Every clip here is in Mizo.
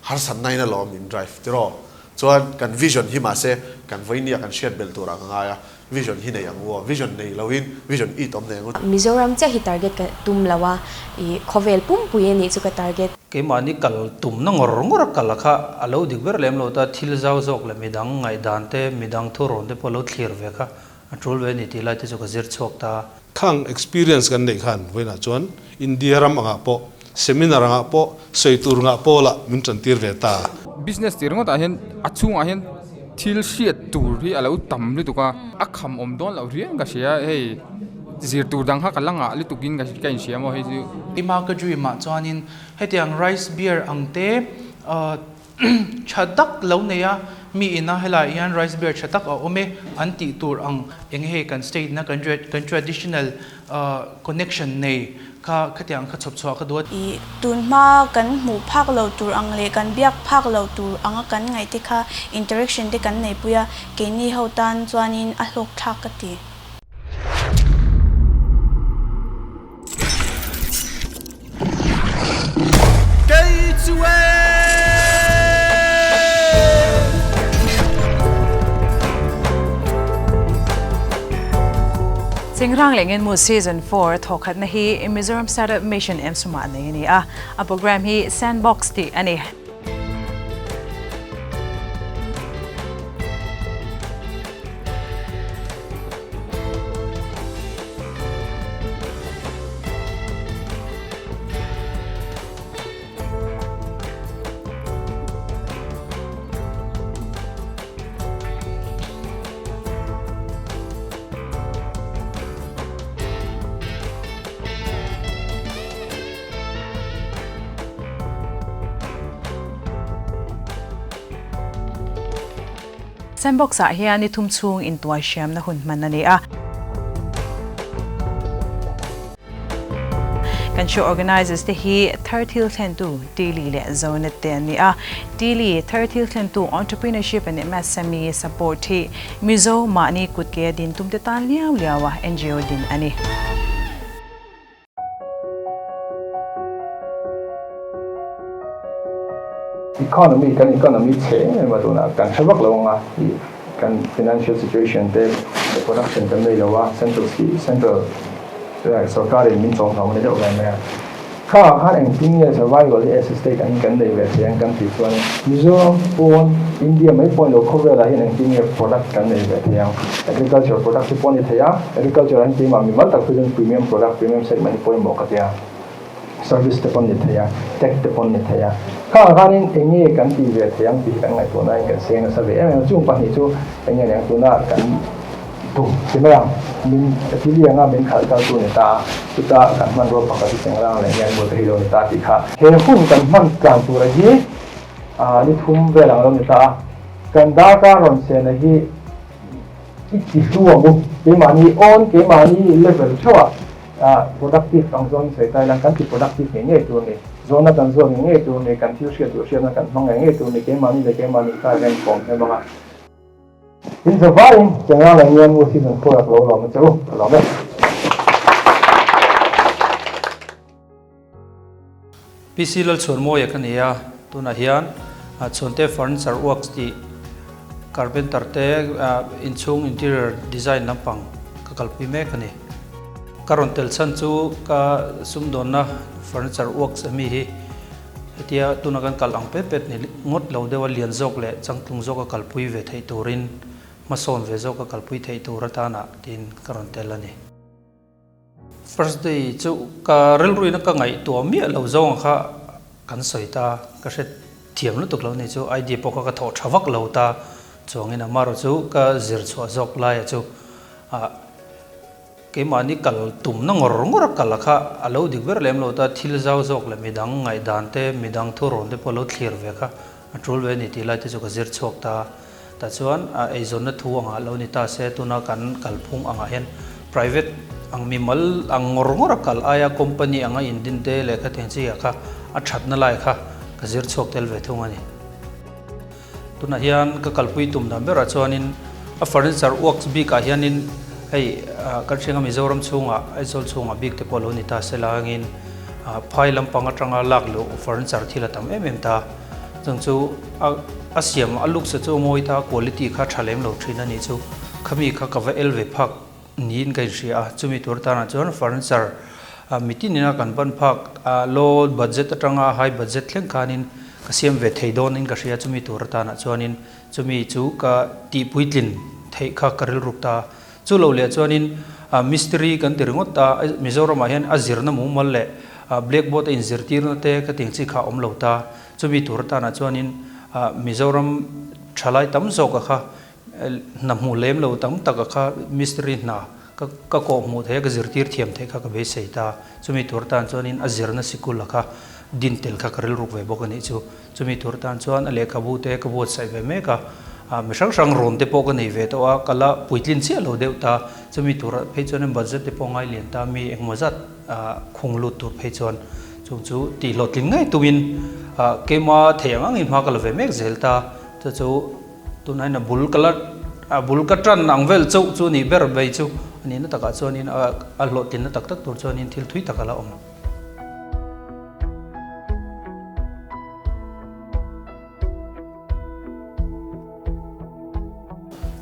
Harsatna in alawm min drive tiraw? Chuan kan vision hi mahse kan vawinia kan hriat belh turah ka ngai a, vision hi nei ang u aw, vision nei loin vision it awm nei ang u. Mizoram chiah hi target ka tum lo a, i khawvel pumpui a nih chu ka target. Keimahni kal tumna ngawr ngawr a kal a kha a lo dik ber lem lo ta, thil zau zawk leh midang ngaihdan te, midang thurawn te pawh lo thlir ve kha a tul ve a ni tih lai te chu ka zir chhuak ta. Khang experience kan neih khan vawiinah chuan India ram angah pawh, seminar angah pawh, sawi tur ngah pawlah min tantir ve ta. Business tih ringawtah hian a chhungah hian thil hriat tur hi a lo tam lutuk a, a kham awm dawn loh riang ka hria hei zir tur dang kha ka la ngah lutuk in ka inhria maw hei chu. Ima ka dream ah chuanin hetiang rice beer ang te Tha tak lo nei a, mi ina helaiah hian rice beer tha tak a awm e an tih tur ang eng hei kan state na kan kan traditional connection nei kha khatiang kha chhawp chhuah ka duh a. I tun hma kan hmuh phak lo tur ang leh kan biak phak lo tur anga kan ngaih te kha interaction te kan neipui a, keini ho tan chuanin a hlawk thlak ka ti. Kei chu e! Chingrang leh Ngenmu Season 4 thawkhatna hi Mizoram Startup Mission Emsumah nei a ni a, a programme hi Sandbox tih a ni. Sandbox ah hian ni thum chhung intuai hriamna hun hman a ni a. Kan show organizers te hi thar thil thlentu Tili leh Zonet te an ni a. Tili, thar thil thlentu Entrepreneurship and MSME support hi Mizo mahni kutke din tumte tan liau liau a NGO din a ni. Economy, kan economy chhe em em a tunah kan hre vak lo ang a, ih kan financial situation te production kan nei lo a, central central sorkarin min chawm hlauh a ni deuh mai mai a. Kha ah khan engtin nge survival hi as a state angin kan nei ve thei ang kan tih chuan Mizoram pawn India mai pawh ni lo khawvelah hian engtin nge product kan nei ve thei ang. Agriculture product hi pawh a ni thei a, agriculture ah hian keimah mimal tak phei chuan premium product, premium segment hi pawimawh ka tia. Service te pawh a ni thei a, tech te pawh a ni thei a. Kha ah khanin eng nge kan tih ve thei ang tih hi kan ngaihtuah nain kan seng nasa ve em em a, chung pahnih chu eng nge niang tuna kan Tum ti mai ang, min ti liang a, min khalh kal tu ni ta a, chuta kan hmanrua pakhat hi chengrang leh ngian bul te hi lo ni ta tih kha. He hun kan hman tlan tura hi ni thum vel ang lo ni ta a, kan darkar rawn sena hi i ti hlu ang u, keimahni awn, keimahni level theuhah productive ang zawngin sawi ta ila, kan ti productive ngei ngei tur ni, zawhna kan zawt ngei ngei tur ni, kan thil hriat duh hriatna kan hmang ngei ngei tur ni, keimahni leh keimahni kha hian kawm hem ang a. In zavaiin Chengrang leh Ngianmu season 4 a ka lo lawm a che u, ka lawm e. PC Lalchhuanmawia ka ni a, tunah hian Chhuante Furniture Works tih carpenter te inchhung interior design lampang ka kalpui mek a ni. Ka rawn tel chhan chu ka sumdawnna Furniture Works ami hi Hetia tuna kan kal ang pet pet ni ngawt lo deuha lian zawk leh changtlung zawka kalpui ve theih turin hmasawn ve zawka kalpui theih tur atana tiin ka rawn tel a ni. First day chu ka rilruina ka ngaihtuah miah lo zawnga kha kan sawi ta, ka hre thiam lutuk lo ni chu idea pawh kha ka thawh tha vak lo ta chuangin amarawh chu ka zir chhuah zawk laia chu ah Keimahni kal tumna ngawr ngawr a kal a kha a lo dik ber lem lo ta, thil zau zawk leh midang ngaihdan te, midang thurawn te pawh lo thlir ve kha a tul ve a ni tih lai te chu ka zir chhuak ta. Tah chuan a eizawnna thu angah lo ni ta se, tuna kan kalphung angah hian private ang mimal ang ngawr ngawr a kal aia company anga indin te leh khatiang chi ah kha a thatna lai kha ka zir chhuak tel ve thung a ni. Tunah hian ka kalpui tum dan berah chuanin a furniture works bikah hianin hei kan hrianga Mizoram chhungah Aizawl chhungah bik te pawh lo ni ta se la angin phai lampang atanga lak luh furniture thil a tam em em ta. Chung chu a a siam a looks a chu a mawi ta a quality kha tha lem lo thin a nih chu. Khami kha ka va el ve phak niin ka inhria a, chumi tur tanah chuan furniture mitin ina kan ban phak low budget atanga high budget thleng khanin ka siam ve thei dawnin ka hria chumi tur atanah chuanin chumi chu ka tihpuitlin theih kha ka rilruk ta. Chu lo leh chuanin mistiri kan ti ringawt ta, Mizoramah hian a zirna mumal leh blackboard a inzirtirna te ka tih ang chi kha a awm lo ta. Chumi tur atanah chuanin Mizoram thalai tam zawka kha hna hmuh lem lo tam taka kha mistiri hna ka kawh hmuh theih a, ka zirtir thiam theih kha ka beisei ta. Chumi tur atan chuanin a zirna sikul a kha din tel kha ka rilruk ve bawk a nih chu. Chumi tur tan chuan a lehkhabu te ka buatsaih ve mek a, mi hrang hrang rawn te pawh ka nei ve tawh a, ka la puitlin chiah lo deuh ta. Chumi turah phei chuan budget te pawh ngai lian ta, mi engmaw zat khung lut tur phei chuan chung chu tih hlawhtlin ngei tumin keima thei ang angin hma ka la ve mek zel ta. Chu chu tunah hian a bul ka la a bul ka tan ang vel chauh chu nih ber mai chu a nihna takah chuanin a hlawhtlinna tak tak tur chuanin thil thui tak a la awm.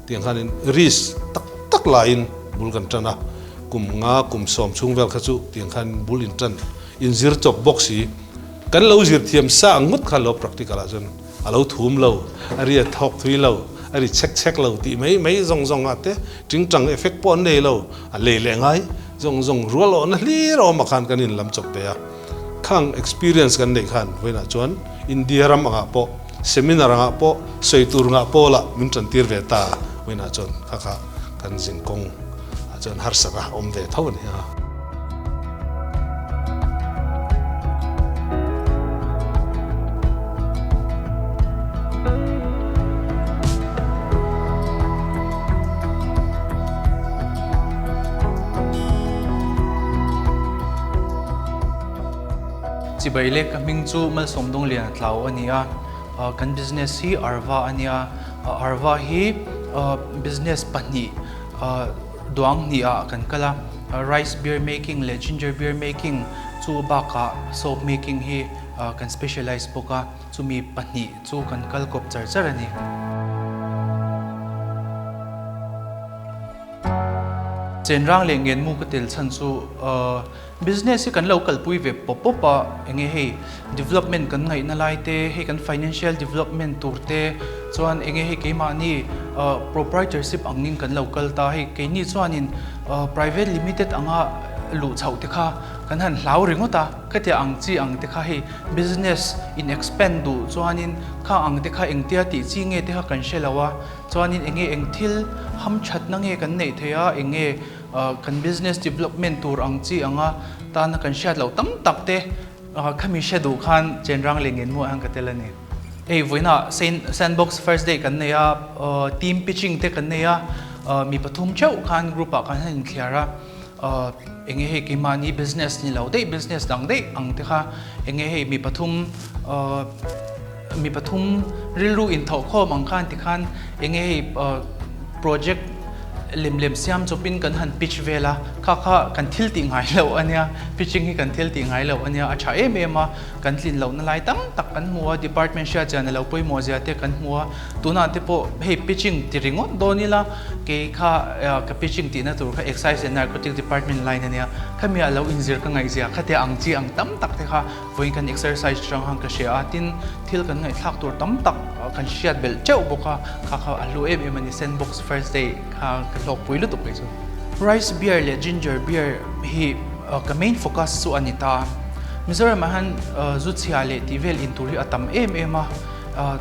Tiang khanin risk tak tak laiin bul kan tan a, kum nga kum sawm chhung vel kha chu tiang khan bul in tan inzir chawp bawk si. Kan lo zir thiam sa ang ngawt kha lo practical ah chuan a lo thum lo, a ri a thawk thui lo, a ri chek chek lo tih mai mai zawng zawng ah te tingtang effect pawh an nei lo, a lei leh ngai zawng zawng rual awhna hlir a awm ah khan kan inlam chawp ve a. Khang experience kan neih khan vawiinah chuan India ram angah pawh seminar angah pawh sawi tur ngah pawlah min tantir ve ta vawiinah chuan kha kha kan zinkawng ah chuan harsat a awm ve tho a ni a. Chibai leh ka hming chu Malsawm Dawnglian a tlau a ni a, kan business hi Arva a nia, Arva hi business pahnih duang hnih ah kan kal a, rice beer making leh ginger beer making chu bakah soap making hi kan specialize bawk a, chumi pahnih chu kan kal kawp char char a ni. Chenrang leh ngenmu ka tel chhan chu business hi kan lo kalpui ve pawp pawp a, enge hei development kan ngaihna lai te, hei kan financial development tur te chuan enge hei keimahni proprietorship angin kan lo kal ta, hei keini chuanin private limited anga luh chhoh te kha kan han hlau ringawt a, khatiang ang chi ang te kha hei business in expand duh chuanin khang ang te kha engtia tih chi nge te kha kan hre lo a. Chuanin enge eng thil hamthatna nge kan neih theih a, enge kan business development tur ang chi anga tana kan hriat loh tam tak te khami hre duh khan chenrang leh ngenmuah hian ka tel a ni. Hei vawiinah sandbox first day kan nei a, team pitching te kan nei a, mi pathum theuh khan group ah khan han inthliar a, enge hei keimahni business ni lo daih business dang daih ang te kha enge hei mi pathum Mi pathum rilru inthawhkhawm ang khan tikhan enge hei project lem lem siam chawpin kan han pitch vel a, kha kha kan thil tih ngai loh a nia, pitching hi kan thil tih ngai loh a nia, a tha em em a, kan tlin lohna lai tam tak kan hmu a, department hriat chian a lo pawimawh zia te kan hmu a, tunah te pawh hei pitching ti ringawt dawn ila kei kha ka pitching tihna tur kha excise and narcotic department line a nia, khami ah lo inzir ka ngaihzia khatia ang chi ang tam tak te kha Vawiin kan exercise chang han ka hria a, tin thil kan ngaihthlak tur tam tak kan hriat belh teuh bawk a, kha kha a hlu em em a ni, sandbox first day kha ka hlawkpui lutuk kei chu. Rice beer leh ginger beer hi ka main focus chu a ni ta. Mizoram ah hian zu chhia leh tih vel in tur hi a tam em em a,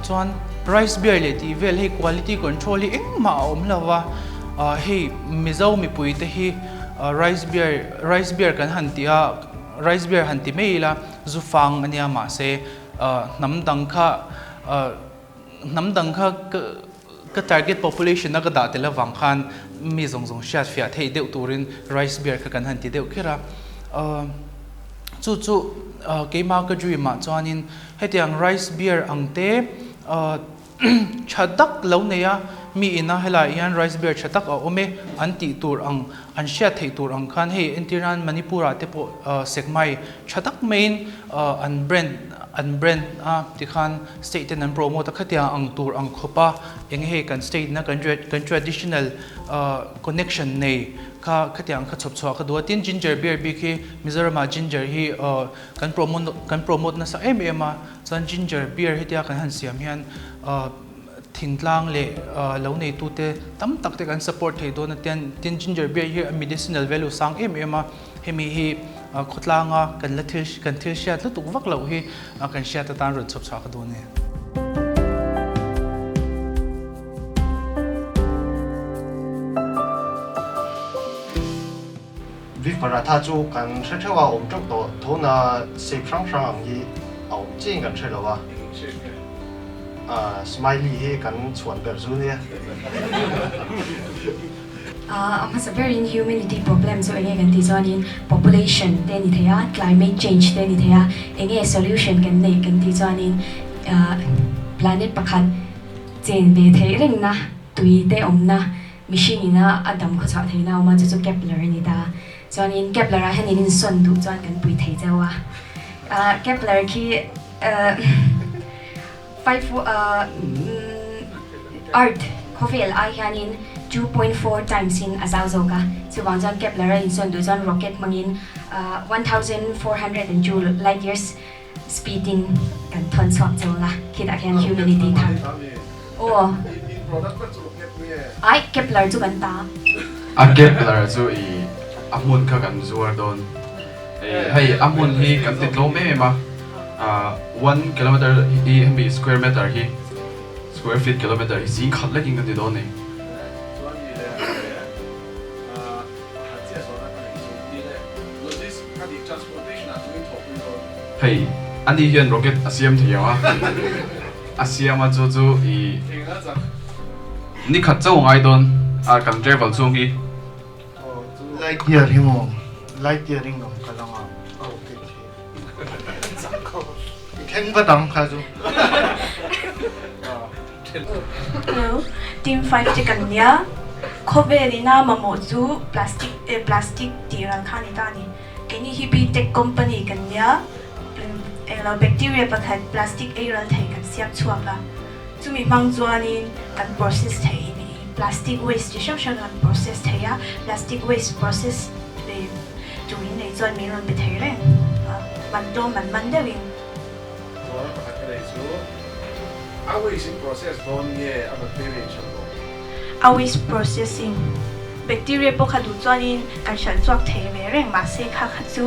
chuan rice beer leh tih vel hei quality control hi engmah a awm lo va, hei Mizo mipui te hi rice beer rice beer kan han tih a, Rice beer han ti mai ila zu fang a nia mahse hnam dang kha hnam dang kha ka target population a ka dah tel avang khan mi zawng zawng hriat fiah theih deuh turin rice beer kha kan han ti deuh kher a. Chu chu keimah ka dream ah chuanin hetiang rice beer ang te Tha tak lo nei a, mi ina helaiah hian rice beer tha tak a awm e an tih tur ang, an hriat theih tur ang khan hei entir nan Manipur ah te pawh Sekmai tha tak maiin an brand an brand a tikhan state ten an promote a khatiang ang tur ang khawp a eng hei kan state na kan kan traditional connection nei kha khatiang kha chhawp chhuah kha duh a tin ginger beer bik hi Mizoram ah ginger hi kan promote kan promote nasa em em a chuan ginger beer hetia kan han siam hian thingtlang leh lo neitute tam tak te kan support thei dawn a tian tin ginger beer hi a medicinal value sang em em a hemi hi khawtlanga kan la thil kan thil hriat lutuk vak loh hi kan hriat atan rawn chhawp chhuah ka dawn e. Beef paratha chu kan hre theuh a awm teuh tawh thona shape hrang hrang ang hi a awm chiin kan hre lo a. Smiley hi kan chhuan ber zu nia. A hmasa berin humanity problem chu enge kan tih chuanin population te ni thei a, climate change te ni thei a, enge solution kan neih kan tih chuanin planet pakhat chen ve theih rengna tui te awmna mihring ina a dam khawchhuah theihna a awm a, chu chu Kepler a ni ta. Chuanin Kepler ah hian in insawn duh chuan kan pui thei cheu a, Kepler khi 5 Earth khawvel ai hianin 2.4 times in a zau zawk a, chuvang chuan Kepler a insawn duh chuan rocket hmangin 1402 light years speed in kan thawn chhuak cheu ang a, khitah khian humanity thar aw ai Kepler chu kan ta. A Kepler chu i a hmun kha kan zuar dawn. Hei a hmun hi kan ti tlawm em em a, one kilometer hi hemi square meter hi square feet kilometer hi zing khat lekin kan ti dawn a ni. Hei ani hian rocket a siam thei ang a, a siam a chu chu i ni khat chauh a ngai dawn a kan travel chhung hi. Light year hi maw light year in awm kal anga i thleng vat ang kha chu. Hello, team 5 te kan nia khawvel ina mamawh chu plastic eh plastic tih ral kha a ni ta a ni. Keini hi B-tech company kan nia englo bacteria pakhat plastic ei ral thei kan siam chhuak a chumi hmang chuanin kan process thei a ni. Plastic waste chi hrang hrang an process thei a, plastic waste process turin nei chuan min rawn pe thei reng a, man tlawm man man deuhin. Chuan pakhat ka nei chu a waste in process dawn nge a bacteria in hralh dawn? A waste processing bacteria pawh kha duh chuanin kan hralh chhuak thei ve reng mahse kha kha chu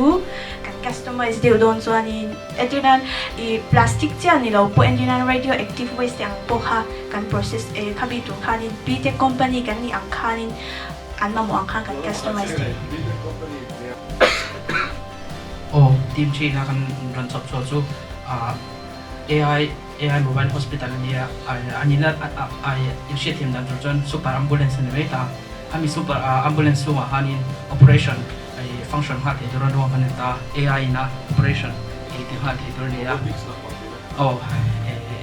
kan customize deuh dawn chuanin entir nan ih plastic chiah ni lo pawh entir nan radioactive waste te ang pawh kha kan process eh khami tur khanin Btech company kan nih ang khanin an mamawh ang khan kan customize thei. Aw team thin a kan rawn chawp chhuah chu AI AI mobile hospital a nia a nihna a inhriatthiam dan tur chuan super ambulance a ni mai ta a mi super ambulance chhungah khanin operation function nghal thei tur a ruang khan a ni ta AI ina operation ti nghal thei tur a ni a aw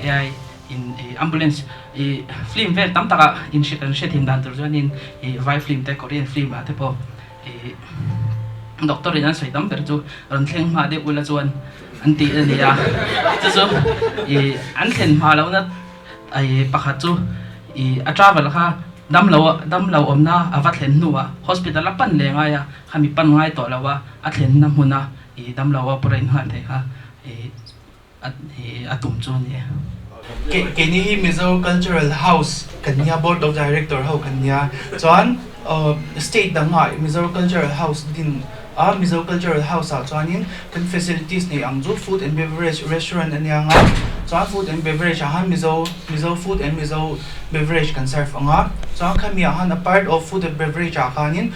AI In ambulance i film vel tam takah in kan hriatthiam dan tur chuanin i vai film te Korean film ah te pawh i doctor in an sawi tam ber chu rawn thleng hma deuh ula chuan an tih a ni a chu chu i an thlen hma lohna i pakhat chu i a travel kha damlo damlo awmna a va thlen hnuah hospital a pan leh ngai a khami pan ngai tawh lo a a thlenna hmuna i damlo a pawh a innghalh theih kha i a tum chu a ni e. Keini hi Mizo Cultural House kan nia, Board of Director ho kan nia. Chuan state dangah Mizo Cultural House din a, Mizo Cultural House ah chuanin kan facilities nei ang chu food and beverage restaurant a nia nga, chuan food and beverage ah khan Mizo Mizo food and Mizo beverage kan serve ang a, chuan khami ah khan a part of food and beverage ah khanin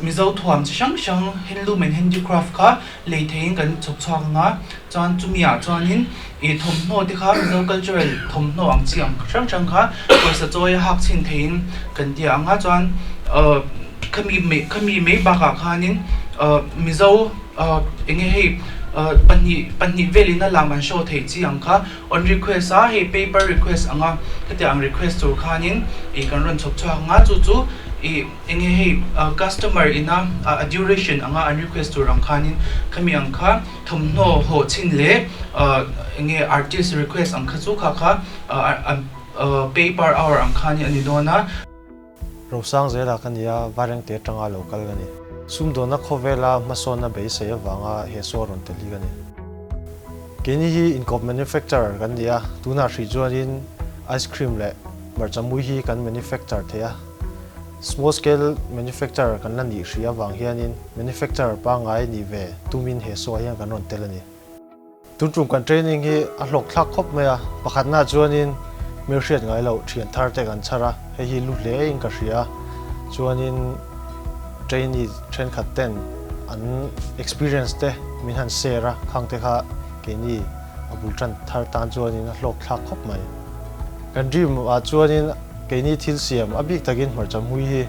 Mizo thuam chi hrang hrang handloom and handicraft kha lei theiin kan chhawp chhuak ang a, chuan chumi ah chuanin ih thawmhnaw te kha Mizo cultural thawmhnaw ang chi ang hrang hrang kha pawisa chawi a hak chhin theiin kan ti ang a, chuan ahh khami mai khami mai bakah khanin ahh Mizo ahh eng nge hei ahh pahnih pahnih velin a lam an show theih chi ang kha on request a hei paper request anga khatiang ang request tur khanin ih kan rawn chhawp chhuak ang a chu chu. I enge hei customer ina a duration anga an request tur ang khanin khami ang kha thawmhnaw hawh chin leh enge artist request ang kha chu kha kha pay per hour ang khanin a ni dawn a. Rosang zela ka nia, Vairengte atanga lo kal ka ni. Sumdawnna khawvela hmasawnna beisei avanga he saw rawn tel hi ka ni. Keini hi inkawp manufacturer kan ni a, tunah hrih chuanin ice cream leh hmarcha mui hi kan manufacture thei a. Small scale manufacturer kan la nih hrih avang hianin manufacturer pangngai nih ve tumin he saw ah hian kan rawn tel a ni. Tun tum kan training hi a hlawk thlak khawp mai a, pakhatna chuanin hmelhriat ngai loh thian thar te kan chhar a, hei hi lu hle in ka hria a, chuanin trainee thenkhat ten an experience te min han share a, khang te kha keini a bul tan thar tan chuanin a hlawk thlak khawp mai. Kan dream ah chuanin keini thil siam a bik takin hmarcha hmui hi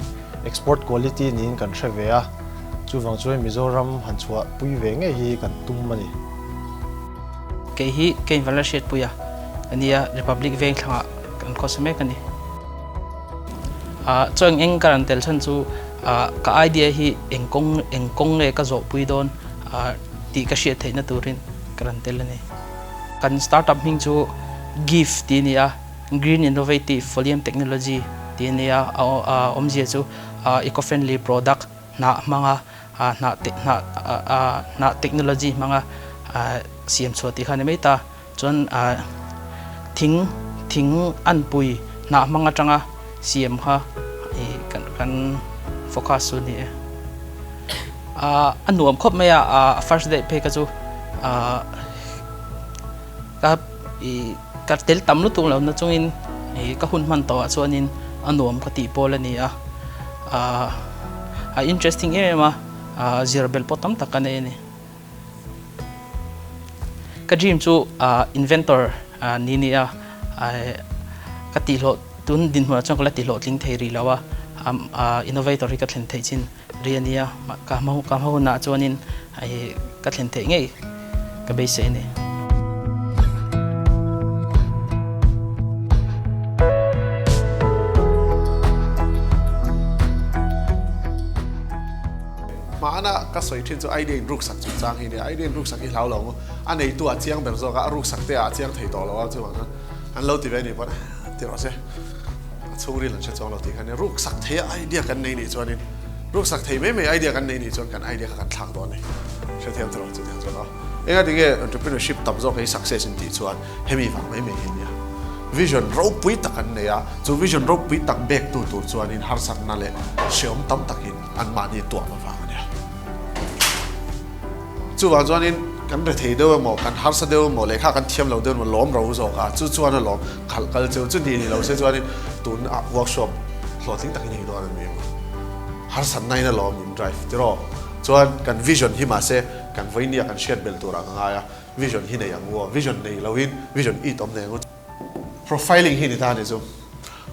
export quality niin kan hre ve a, chuvang chuan Mizoram han chhuah pui ve ngei hi kan tum a ni. Kei hi ka invalna hriatpui a, ka nia Republic veng thlangah kan khawsa mek a ni. Chuan eng ka rawn tel chhan chu ka idea hi eng kawng eng kawng nge ka zawhpui dawn tih ka hriat theihna turin ka rawn tel a ni. Kan startup hming chu GIFT tih a ni a, Green Innovative Folium Technology tih a ni a, a awmzia chu eco-friendly product hnah hmanga hnah hnah hnah technology hmanga siam chhuah tih kha a ni mai ta. Chuan thing thing anpui hnah hmang atanga siam kha ih kan kan focus chu a ni e. A nuam khawp mai a, a first day phei kha chu ka ih ka tel tam lutuk lo na chungin ih ka hun hman tawhah chuanin a nuam ka tih pawl a ni a, a interesting em em a, zir belh pawh tam tak ka nei a ni. Ka dream chu inventor ni ni a, ka tihhlawh tun dinhmunah chuan ka la tihhlawhtling thei rih lo a, innovator hi ka thlen theih chin ri a nia, ka hma hunah chuanin ka thlen theih ngei ka beisei a ni. Hmana ka sawi thin chu idea in ruksak chungchang hi nia, idea in ruksak hi hlau lo ang u, a neitu ah chiang ber zawk a, a ruksak te ah a chiang thei tawh lo a, chuvang chuan an lo ti ve a nih pawn ti rawh se, a chhungril an hre chuang lo tih kha nia, ruksak thei a idea kan nei nih chuanin ruksak thei mai mai idea kan nei nih chuan kan idea kha kan thlak dawn a ni, hrethiam tawh lo chutiang chuan aw. Engatinge entrepreneurship tam zawk hi success in tih chuan hemi vang mai mai hi a nia. Vision ropui tak an nei a, chu vision ropui tak bek tu tur chuanin harsatna leh hreawm tam takin anmahni tuam avang a nia. Chuvang chuanin kan rethei deuh emaw, kan harsa deuh emaw, lehkha kan thiam lo deuh emaw lawm ro zawk a, chu chuan a lawm khalh kal cheu chu ni ni lo se chuanin tun ah workshop hlawhtling takin hei dawn a ni emaw. Harsatna in a lawm min drive tiraw? Chuan kan vision hi mahse kan vawinia kan hriat belh turah ka ngai a, vision hi nei ang u aw, vision nei loin vision it awm nei ang u. Profiling hi ni ta a ni chu.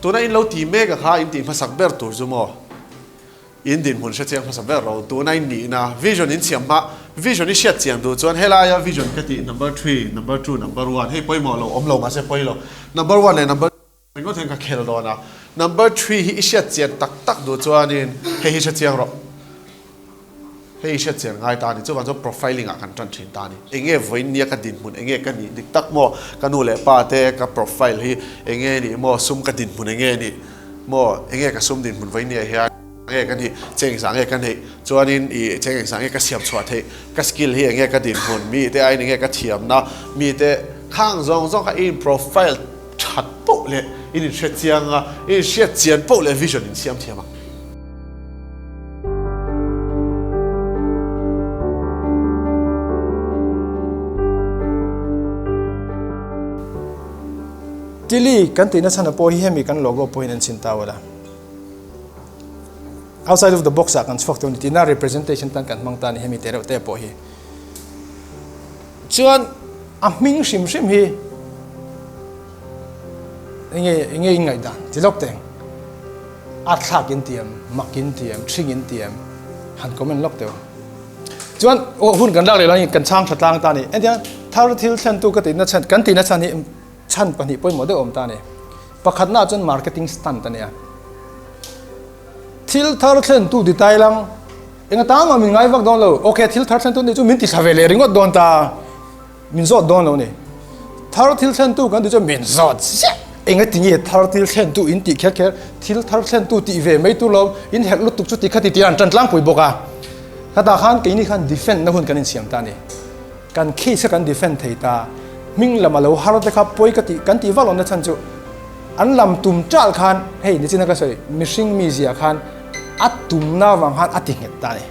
Tuna in lo ti mek a kha in tih hmasak ber tur chu maw? In dinhmun hre chiang hmasa ber ro. Tuna in nihna vision in siam hma vision i hriat chian duh chuan helaia vision ka tih number three, number two, number one hei pawimawh lo awm lo mahse pawi lo. Number one leh number ringawt hian ka khel dawn a. Number three hi i hriat chian tak tak duh chuanin hei hi hre chiang rawh. Hei i hriat chian ngai ta a ni. Chuvang chuan profiling ah kan tan thin ta a ni. Enge vawiin nia ka dinhmun enge ka nih dik tak maw? Ka nu leh pa te ka profile hi enge nih maw? Sum ka dinhmun enge nih maw? Enge ka sum dinhmun vawiin nia hian enge ka nih? Cheng engzah nge ka neih? Chuanin i cheng engzah nge ka siam chhuah theih? Ka skill hi enge ka dinhmun? Mi te aiin enge ka thiamna? Mi te khang zawng zawng kha i in profile that poh leh in inhre chiang a, i inhriat chian poh leh vision in siam thiam ang. Tili kan tihna chhan pawh hi hemi kan logo pawhin an chhin ta ula. Outside of the box ah kan chhuak tawh a ni tihna representation tan kan hmang ta a ni hemi te reuh te pawh hi. Chuan a hming hrim hrim hi enge enge in ngaihdan ti lawk teng a thlak in tiam mak in tiam thing in tiam han comment lawk teu chuan hun kan lak leh lai kan chhang tha tlang ta ni entia thar thil thlen tu ka tihna chhan kan tihna chhan hi chhan pahnih pawimawh deuh awm ta ni pakhatna chuan marketing stunt a nia. Thil thar thlen tu ti tai lang. Enga tan mah min ngai vak dawn lo. Ok, thil thar thlen tu nih chu min ti thla ve leh ringawt dawn ta. Min zawt dawn lo ni. Thar thil thlen tu kan ti chuan min zawt ziah. Enga ti nge thar thil thlen tu in tih kher kher, thil thar thlen tu tih ve mai tur lo, in herh lutuk chu ti kha ti tir an tan tlangpui bawk a. Khatah khan keini khan defend na hun kan insiam ta a ni. Kan case kha kan defend thei ta. Hming lam a lo har te kha pawi ka tih kan tih vak lohna chhan chu an lam tum tal khan hei nichina ka sawi mihring mizia khan a tumna vang khan a ti nghet ta a ni.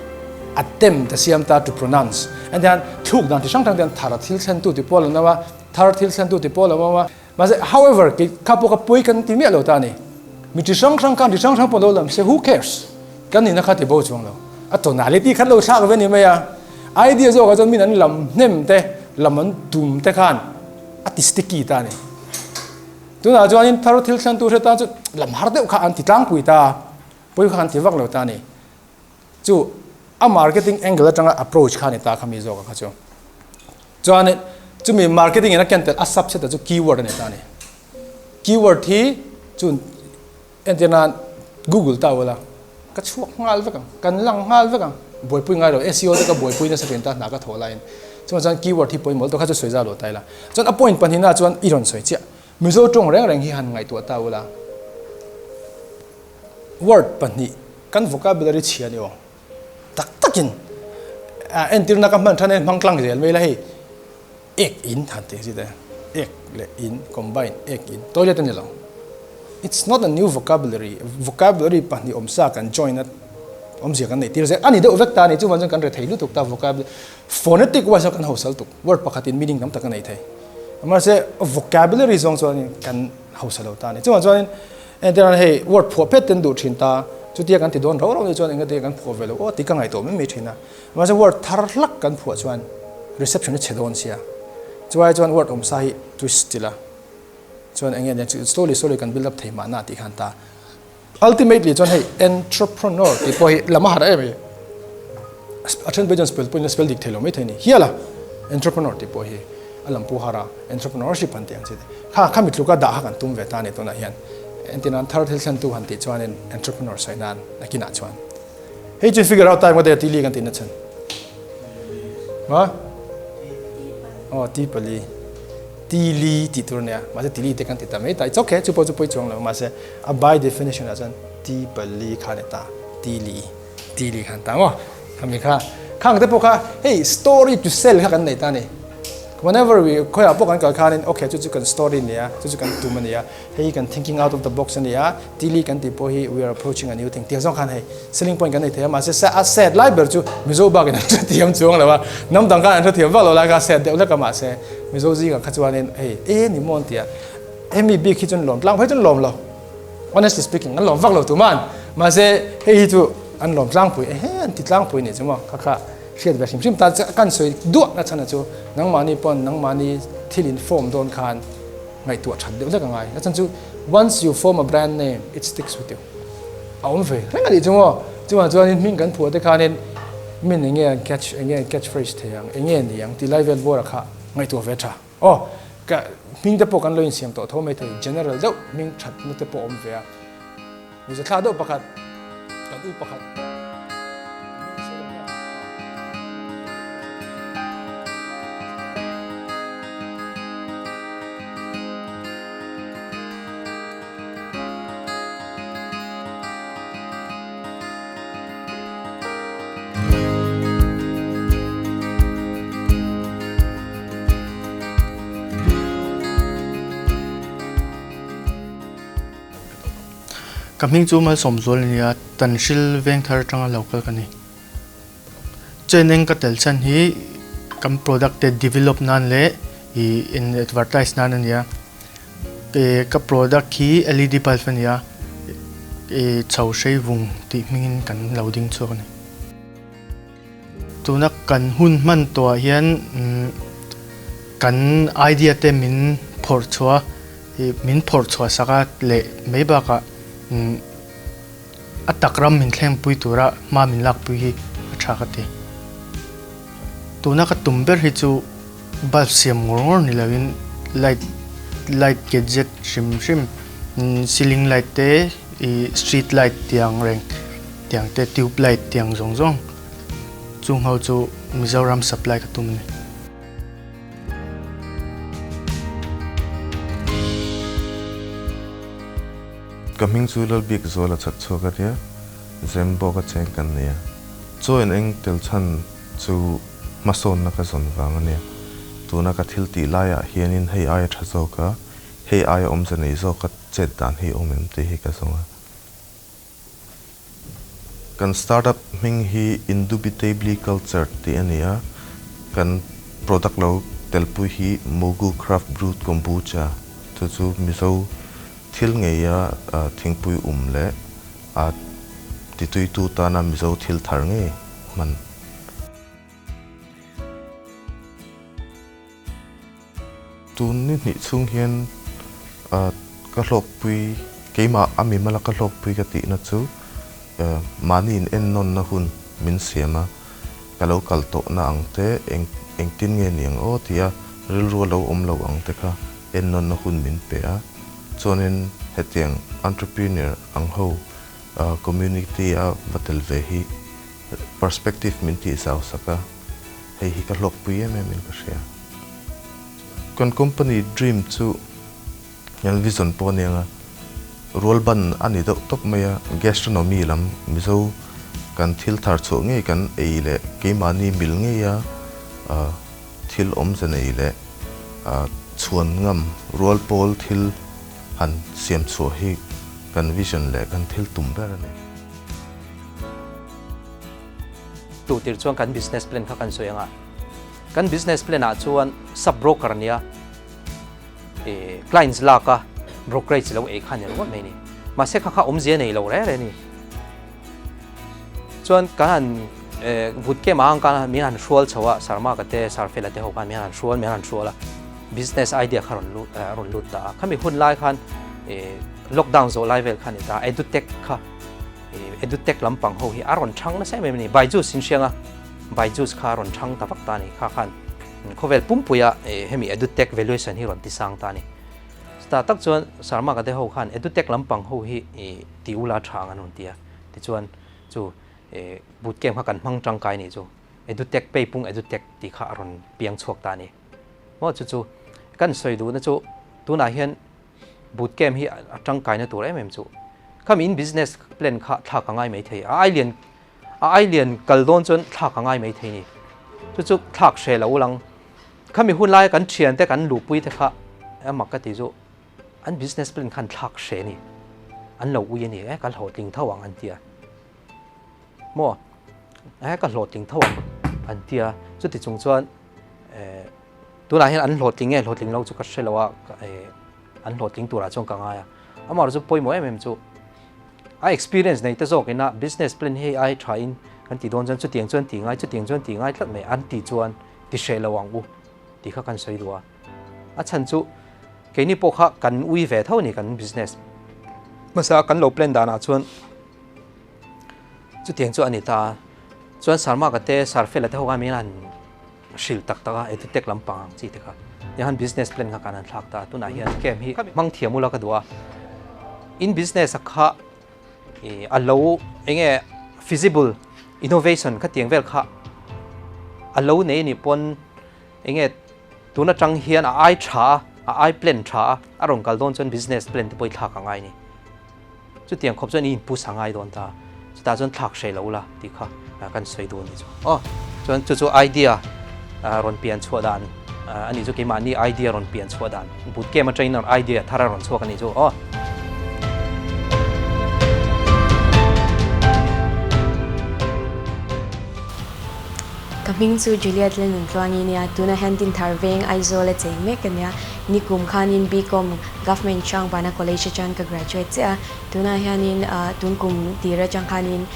Attempt a siam ta to pronounce and then thluk dan ti hrang hrang te an thar a thil thlen tu ti pawh a lo a, thar thil thlen tu ti pawh a lo awm a. Mahse however kei kha pawh ka pawi kan ti miah lo ta a ni. Mi ti hrang hrang khan ti hrang hrang pawh lo lam se who cares? Kan nihna kha ti bo chuang lo. A tonality khat lo thlak ve ni mai a. Idea zawkah chuan min an lam hnem te, lam an tum te khan a ti sticky ta a ni. Tunah chuanin thar thil thlen tu hre tan chu lam har deuh kha an ti tlangpui ta, pawi kha an ti vak lo ta a ni. Chu a marketing angle atanga approach kha a ni ta kha mi zawkah kha chu. Chuanin chumi marketing in a ken tel a subset ah chu keyword a ni ta a ni. Keyword hi chu entir nan Google ta ula ka chhuak nghal vek ang, kan lang nghal vek ang, buaipui ngai lo SEO te ka buaipui nasa thin ta hna ka thawh laiin. Chuvang chuan keyword hi pawimawh lutuk kha chu sawi zau lo ta ila. Chuan a point pahnihna chuan i rawn sawi chiah. Mizo tawng reng reng hi han ngaihtuah ta ula word pahnih kan vocabulary chhia ni aw. Tak takin entirna ka hman than e hmang tlang zel mai la hei ek in han tih zit e ek leh in combine ek in toilet a ni lo it's not a new vocabulary vocabulary pahnih awm sa kan join a awmzia kan neih tir zel a ni deuh vek ta a ni chuvang chuan kan rethei lutuk ta vocabulary phonetic wise a kan hosal tuk word pakhat in meaning tam tak a nei thei mahse vocabulary zawng chuan kan hausa lo ta a ni chuvang chuan Entirnan hei word phuah phet ten duh thin ta, chutia kan ti dawn rau rau ni chuan engati kan phuah ve lo aw tih ka ngaihtuah mai mai thin a. Mahse word thar hlak kan phuah chuan reception hi chhe dawn sia. Chuai chuan word awmsa hi twist ila chuan enge nia chu slowly slowly kan build up thei mahna tih khan ta. Ultimately chuan hei entrepreneur tih pawh hi lam a harh em mai. A then pawh chuan spell pawhin a spell dik thei lo mai thei a ni hial a, entrepreneur tih pawh hi a lam pu har a, entrepreneurship han tih ang chi te. Kha kha mitluka dah kha kan tum ve ta a ni tunah hian. Entirnan thar thil thlentu han tih chuanin entrepreneur sawi nan nakinah chuan hei chu figure out time ka dei a tili kan tihna chhan. Ha? Aw ti pali. Tili tih tur ania mahse tili te kan ti ta mai ta. It's okay chu pawh chu pawi chuang lo mahse a by definition ah chuan ti pali kha a ni ta tili tili khan ta maw khami kha khang te pawh kha hei story to sell kha kan nei ta a ni. Whenever we khawiah pawh kan kal khanin okay chu chu kan story a nia, chu chu kan tum a nia, hei hi kan thinking out of the box a nia, tili kan tih pawh hi we are approaching a new thing tih zawng khan hei selling point kan nei thei a, mahse a sad lai ber chu Mizo bakin an hrethiam chuang lo a, hnam dang khan an hrethiam vak lo lai kha a sad deuh hlek a mahse Mizo zingah kha chuanin hei e ni maw an ti a, hemi bik hi chuan lawm tlang phei chuan lawm lo, honestly speaking an lawm vak lo tuman, mahse hei hi chu an lawm tlangpui ehe an ti tlangpui nih chu maw kha kha. Hriat ve hrim hrim ta che kan sawi duah na chhan a chu nangmahni pawn nangmahni thil in form dawn khan ngaihtuah that deuh hlek a ngai. A chhan chu once you form a brand name it sticks with you. A awm ve reng a nih chu maw? Chuvang chuanin hming kan phuah te khanin min enge an catch enge an catch phrase thei ang enge ni ang tih lai vel bawrah kha ngaihtuah ve tha. Aw ka hming te pawh kan lo insiam tawh tho mai thei general deuh hming thatna te pawh a awm ve a. Mizo thla deuh pakhat kan u pakhat. Ka hming chu Malsawmzual a ni a, Tanhril Vengthar atanga lo kal ka ni. Chain eng ka tel chhan hi kan product te develop nan leh ih in advertise nan a ni a. Ka product hi LED bulb a ni a, ih chho hrei vung tih hmingin kan lo ding chhuak a ni. Tuna kan hun hman tawhah hian kan idea te min phawrh chhuah a, min phawrh chhuah sak a leh mai bakah a tak ram min thlengpui tura hma min lakpui hi a tha ka ti. Tuna ka tum ber hi chu bulb siam ngawr ngawr ni loin light light gadget hrim hrim ceiling light te ih street light tih ang reng. tiang te tube light tiang zawng zawng chung ho chu Mizoram supply ka tum a ni. Ka hming chu Lalbik Zuala chhak chhuak a nia, Zembawk a cheng kan nia. Chaw in eng tel chhan chu hmasawnna ka zawn vang a nia. Tuna ka thil tih laiah hianin hei aia tha zawk a, hei aia awmze nei zawk a chet dan hi awm em tih hi ka zawng a. Kan startup hming hi Indubitably Cultured tih a ni a, kan product lo telpui hi Mogu Craft Brewed Kombucha chu chu Mizo thil ngeia thingpui um leh a tituitu tana Mizo thil thar ngei hman. Tun ni hnih chhung hian ka hlawkpui, keimah a mimala ka hlawkpui ka tihna chu mahni in ennawnna hun min siam a, ka lo kal tawhna ang te, engtin nge ni ang aw tia rilru a lo awm lo ang te kha ennawnna hun min pe a. Chuanin hetiang entrepreneur ang ho community a va tel ve hi perspective min tih zau sak a. Hei hi ka hlawkpui em em in ka hria. Kan company dream chu hian vision pawh a ni ang a, rual ban a ni deuh tawp mai a, gastronomy lam Mizo kan thil thar chhuah ngei kan ei leh keimahni mil ngeia thil awmze nei leh chhuan ngam rual pawl thil han siam chhuah hi kan vision leh kan thil tum ber a ni. Tu tir chuan kan business plan kha kan sawi ang a, kan business plan ah chuan sub broker nia eh clients lak a brokerage lo ei kha ni ringawt mai ni. Mahse kha kha awmzia nei lo reng reng a ni. Chuan kan han eh vut kem ang khan min han hrual chho a, Sarma ka te Sarfela te ho khan min han hrual min han hrual a, business idea kha rawn lut rawn lut ta a. Khami hun lai khan eh lockdown zawh lai vel kha a ni ta a, edutech kha Edutech lampang ho hi a rawn chhang nasa em em a ni. Byju's in hriang a, Byju's kha a rawn chhang ta vak ta a ni. Kha khan khawvel pumpuia hemi Edutech valuation hi rawn ti sang ta a ni. Chutah tak chuan Sharma ka te ho khan Edutech lampang ho hi ti ula tha ang an rawn ti a. Tichuan chu bootcamp kha kan hmang tangkai nih chu Edutech peipung Edutech tih kha a rawn piang chhuak ta a ni. Maw chu chu kan sawi duhna chu tunah hian Bootcamp hi a tangkaina tur em em chu khami in business plan kha thlak a ngai mai thei a, ai lian a ai lian kal dawn chuan thlak a ngai mai thei ni. Chu chu thlak hre lo lang khami hun laia kan thian te kan luhpui te kha a mak ka ti chu an business plan khan thlak hre ni an lo ui a ni e ka hlawhtling tho ang an ti a maw e ka hlawhtling tho ang an ti a chuti chung chuan eh Tunah hian an hlawhtling nge hlawhtling lo chu ka hre lo a, an hlawhtling turah chuan ka ngai a. Amaherawhchu chu pawimawh em em chu a experience nei te zawk ina business plan hei ai tha in kan ti dawn chuan chutiang chuan ti ngai chutiang chuan ti ngai tlat mai an ti chuan ti hreh lo ang u tih kha kan sawi duh a. A chhan chu keini pawh kha kan ui ve tho a ni kan business hmasa kan lo plan danah chuan chutiang chu a ni ta a. Chuan Sarmaka te Sarfela te ho khan min han Hrilh tak tak a, edutech lampang ang chi te kha. Tiang business plan kha kan han thlak ta a, tunah hian camp hi hmang thiam ula ka duh a. In business a kha ih a lo eng nge feasible innovation kha tiang vel kha a lo nei anih pawn eng nge tun atang hian a ai tha a, a ai plan tha a, a rawn kal dawn chuan business plan te pawh i thlak a ngai a ni. Chutiang khawp chuan i inpus a ngai dawn ta, chutah chuan thlak hreh lo la tih kha kan sawi duh a ni chu. Aw, chuan chu chu idea rawn pian chhuah dan a nih chu keimahni idea rawn pian chhuah dan bootcamp atangin idea thar a rawn chhuak a nih chu aw. Ka hming chu Juliet Lenun Tluangi nia, tuna hian Dinthar Veng Aizawl a cheng mek a nia. Nikum khanin BCom Government Hrangbana College atang ka graduate chiah a, tunah hianin tun kum tir atang khanin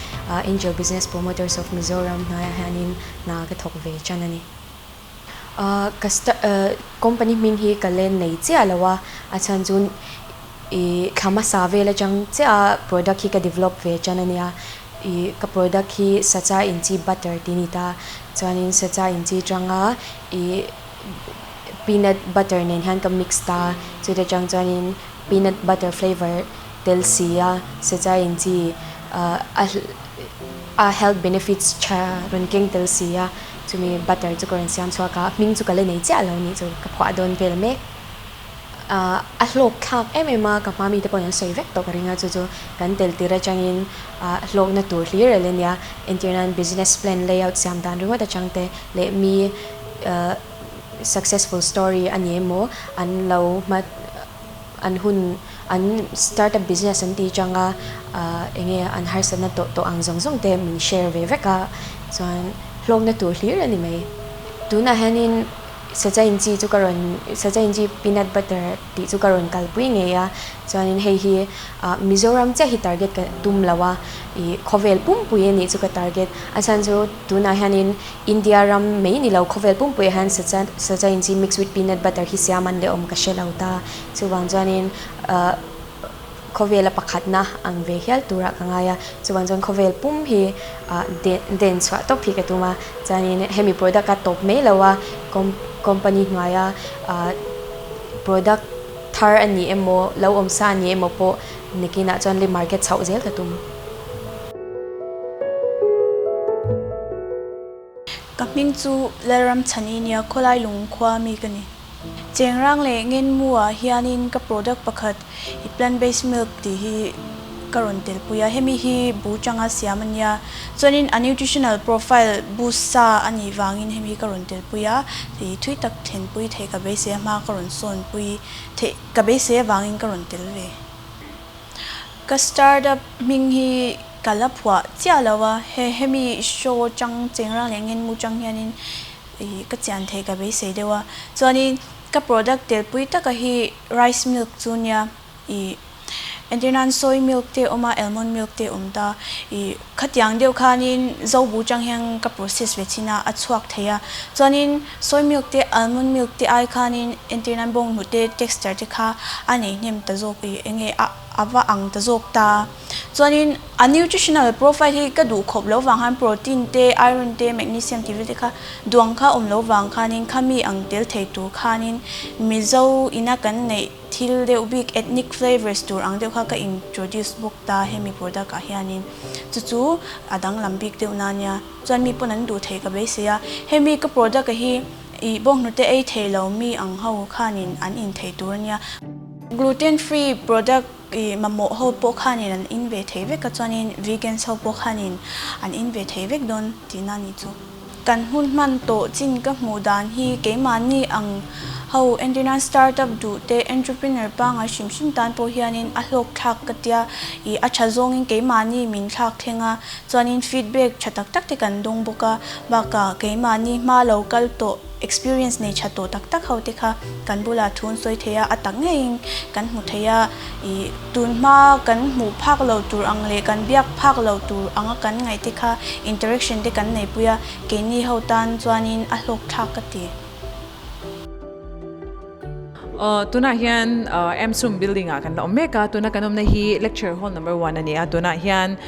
Angel Business Promoters of Mizoram hnuaiah hianin hna ka thawk ve tan a ni. Ka company hming hi ka len nei chiah lo a, a chhan chu i thla hmasa vel atang chiah a product hi ka develop ve tan a nia. I ka product hi sacha inchi butter tih a ni ta, chuanin sacha inchi tanga i Peanut butter nen hian ka mix ta, chute chang chuanin peanut butter flavour tel si a, sacha in chi A a health benefits tha rawn keng tel si a, chumi butter chu ka rawn siam chhuak a, hming chu ka la nei chiah lo nih chu ka phuah dawn vel mek. A hlawk thlak em em a, ka hma mite pawhin an sawi vek tawh ka ring a, chu chu kan tel tir atangin hlawkna tur hlir el a nia, entir nan business plan layout siam dan ringawt atang te leh mi successful story a ni emaw an lo hma an hun an startup business an tih changa enge an harsatna tawh tawh ang zawng zawng te min share ve vek a, chuan hlawkna tur hlir a ni mai. Tunah hianin Sachain chi chu ka rawn Sachain chi peanut butter tih chu ka rawn kalpui ngei a, chuanin hei hi Mizoram chiah hi target ka tum lo a, ih khawvel pumpui a nih chu ka target. A chhan chu tunah hianin India ram mai ni lo khawvel pumpuiah hian Sachain chi mix with peanut butter hi siam an leh awm ka hre lo ta. Chuvang chuanin khawvela pakhatna ang ve hial turah ka ngai a, chuvang chuan khawvel pum hi den chhuah tawp hi ka tum a, chuanin hemi product a tawp mai lo a, company hnuaia product thar a ni emaw lo awm sa a ni emaw pawh nakinah chuan le market chhoh zel ka tum. Ka hming chu Lalramchhani nia khawlai lungkhua mi ka ni. Chengrang leh Ngenmu ah hianin ka product pakhat i plant based milk tih hi ka rawn telpui a, hemi hi bu tanga siam a nia. Chuanin a nutritional profile boost sa a nih vangin hemi hi ka rawn telpui a, i thui tak thlenpui theih ka beisei a hma ka rawn sawnpui theih ka beisei avangin ka rawn tel ve. Ka startup hming hi ka la phuah chiah lo a, he hemi show chang Chengrang leh Ngenmu chang hianin I ka chian thei ka beisei deuh a, chuanin ka product telpui taka hi rice milk chu nia, i entir nan soy milk te awm a, almond milk te awm ta, i khatiang deuh khanin zobu chang hian ka process ve chin a, a chhuak thei a, chuanin soy milk te almond milk te ai khanin entir nan bawnghnute texture te kha a nei hnem ta zawk i enge a a va ang ta zawk ta. Chuanin a nutritional profile hi ka duh khawp lo vang khan protein te, iron te, magnesium tih vel te kha duang kha awm lo vang khanin khami ang tel thei tur khanin Mizo ina kan neih thil deuh bik ethnic flavours tur ang deuh kha ka introduce bawk ta hemi product ah hianin chu chu a danglam bik deuh na nia. Chuan mi pawn an duh thei ka beisei a, hemi ka product ah hi ih bawnghnute ei thei lo mi ang ho khanin an in thei tur ania. Gluten free product I mamawh ho pawh khanin an in ve thei vek a, chuanin vegans ho pawh khanin an in ve thei vek dawn tihna a nih chu. Kan hun hman tawh chin ka hmuh dan hi keimahni ang ho entirnan startup duh te entrepreneur pangai hrim hrim tan pawh hianin a hlawk thlak ka tia, i a tha zawngin keimahni min thlak thleng a, chuanin feedback tha tak tak te kan dawng bawk a, bakah keimahni hma lo kal tawh Experience nei tha tawh tak tak ho te kha kan bulah thu an sawi thei a, a tak ngeiin kan hmu thei a, ih tun hma kan hmuh phak lo tur ang leh kan biak phak lo tur anga kan ngaih te kha interaction te kan neipui a, keini ho tan chuanin a hlawk thlak ka ti. Aw, tunah hian Amsum building ah kan la awm mek a, tuna kan awmna hi lecture hall number one a ni a, tunah hian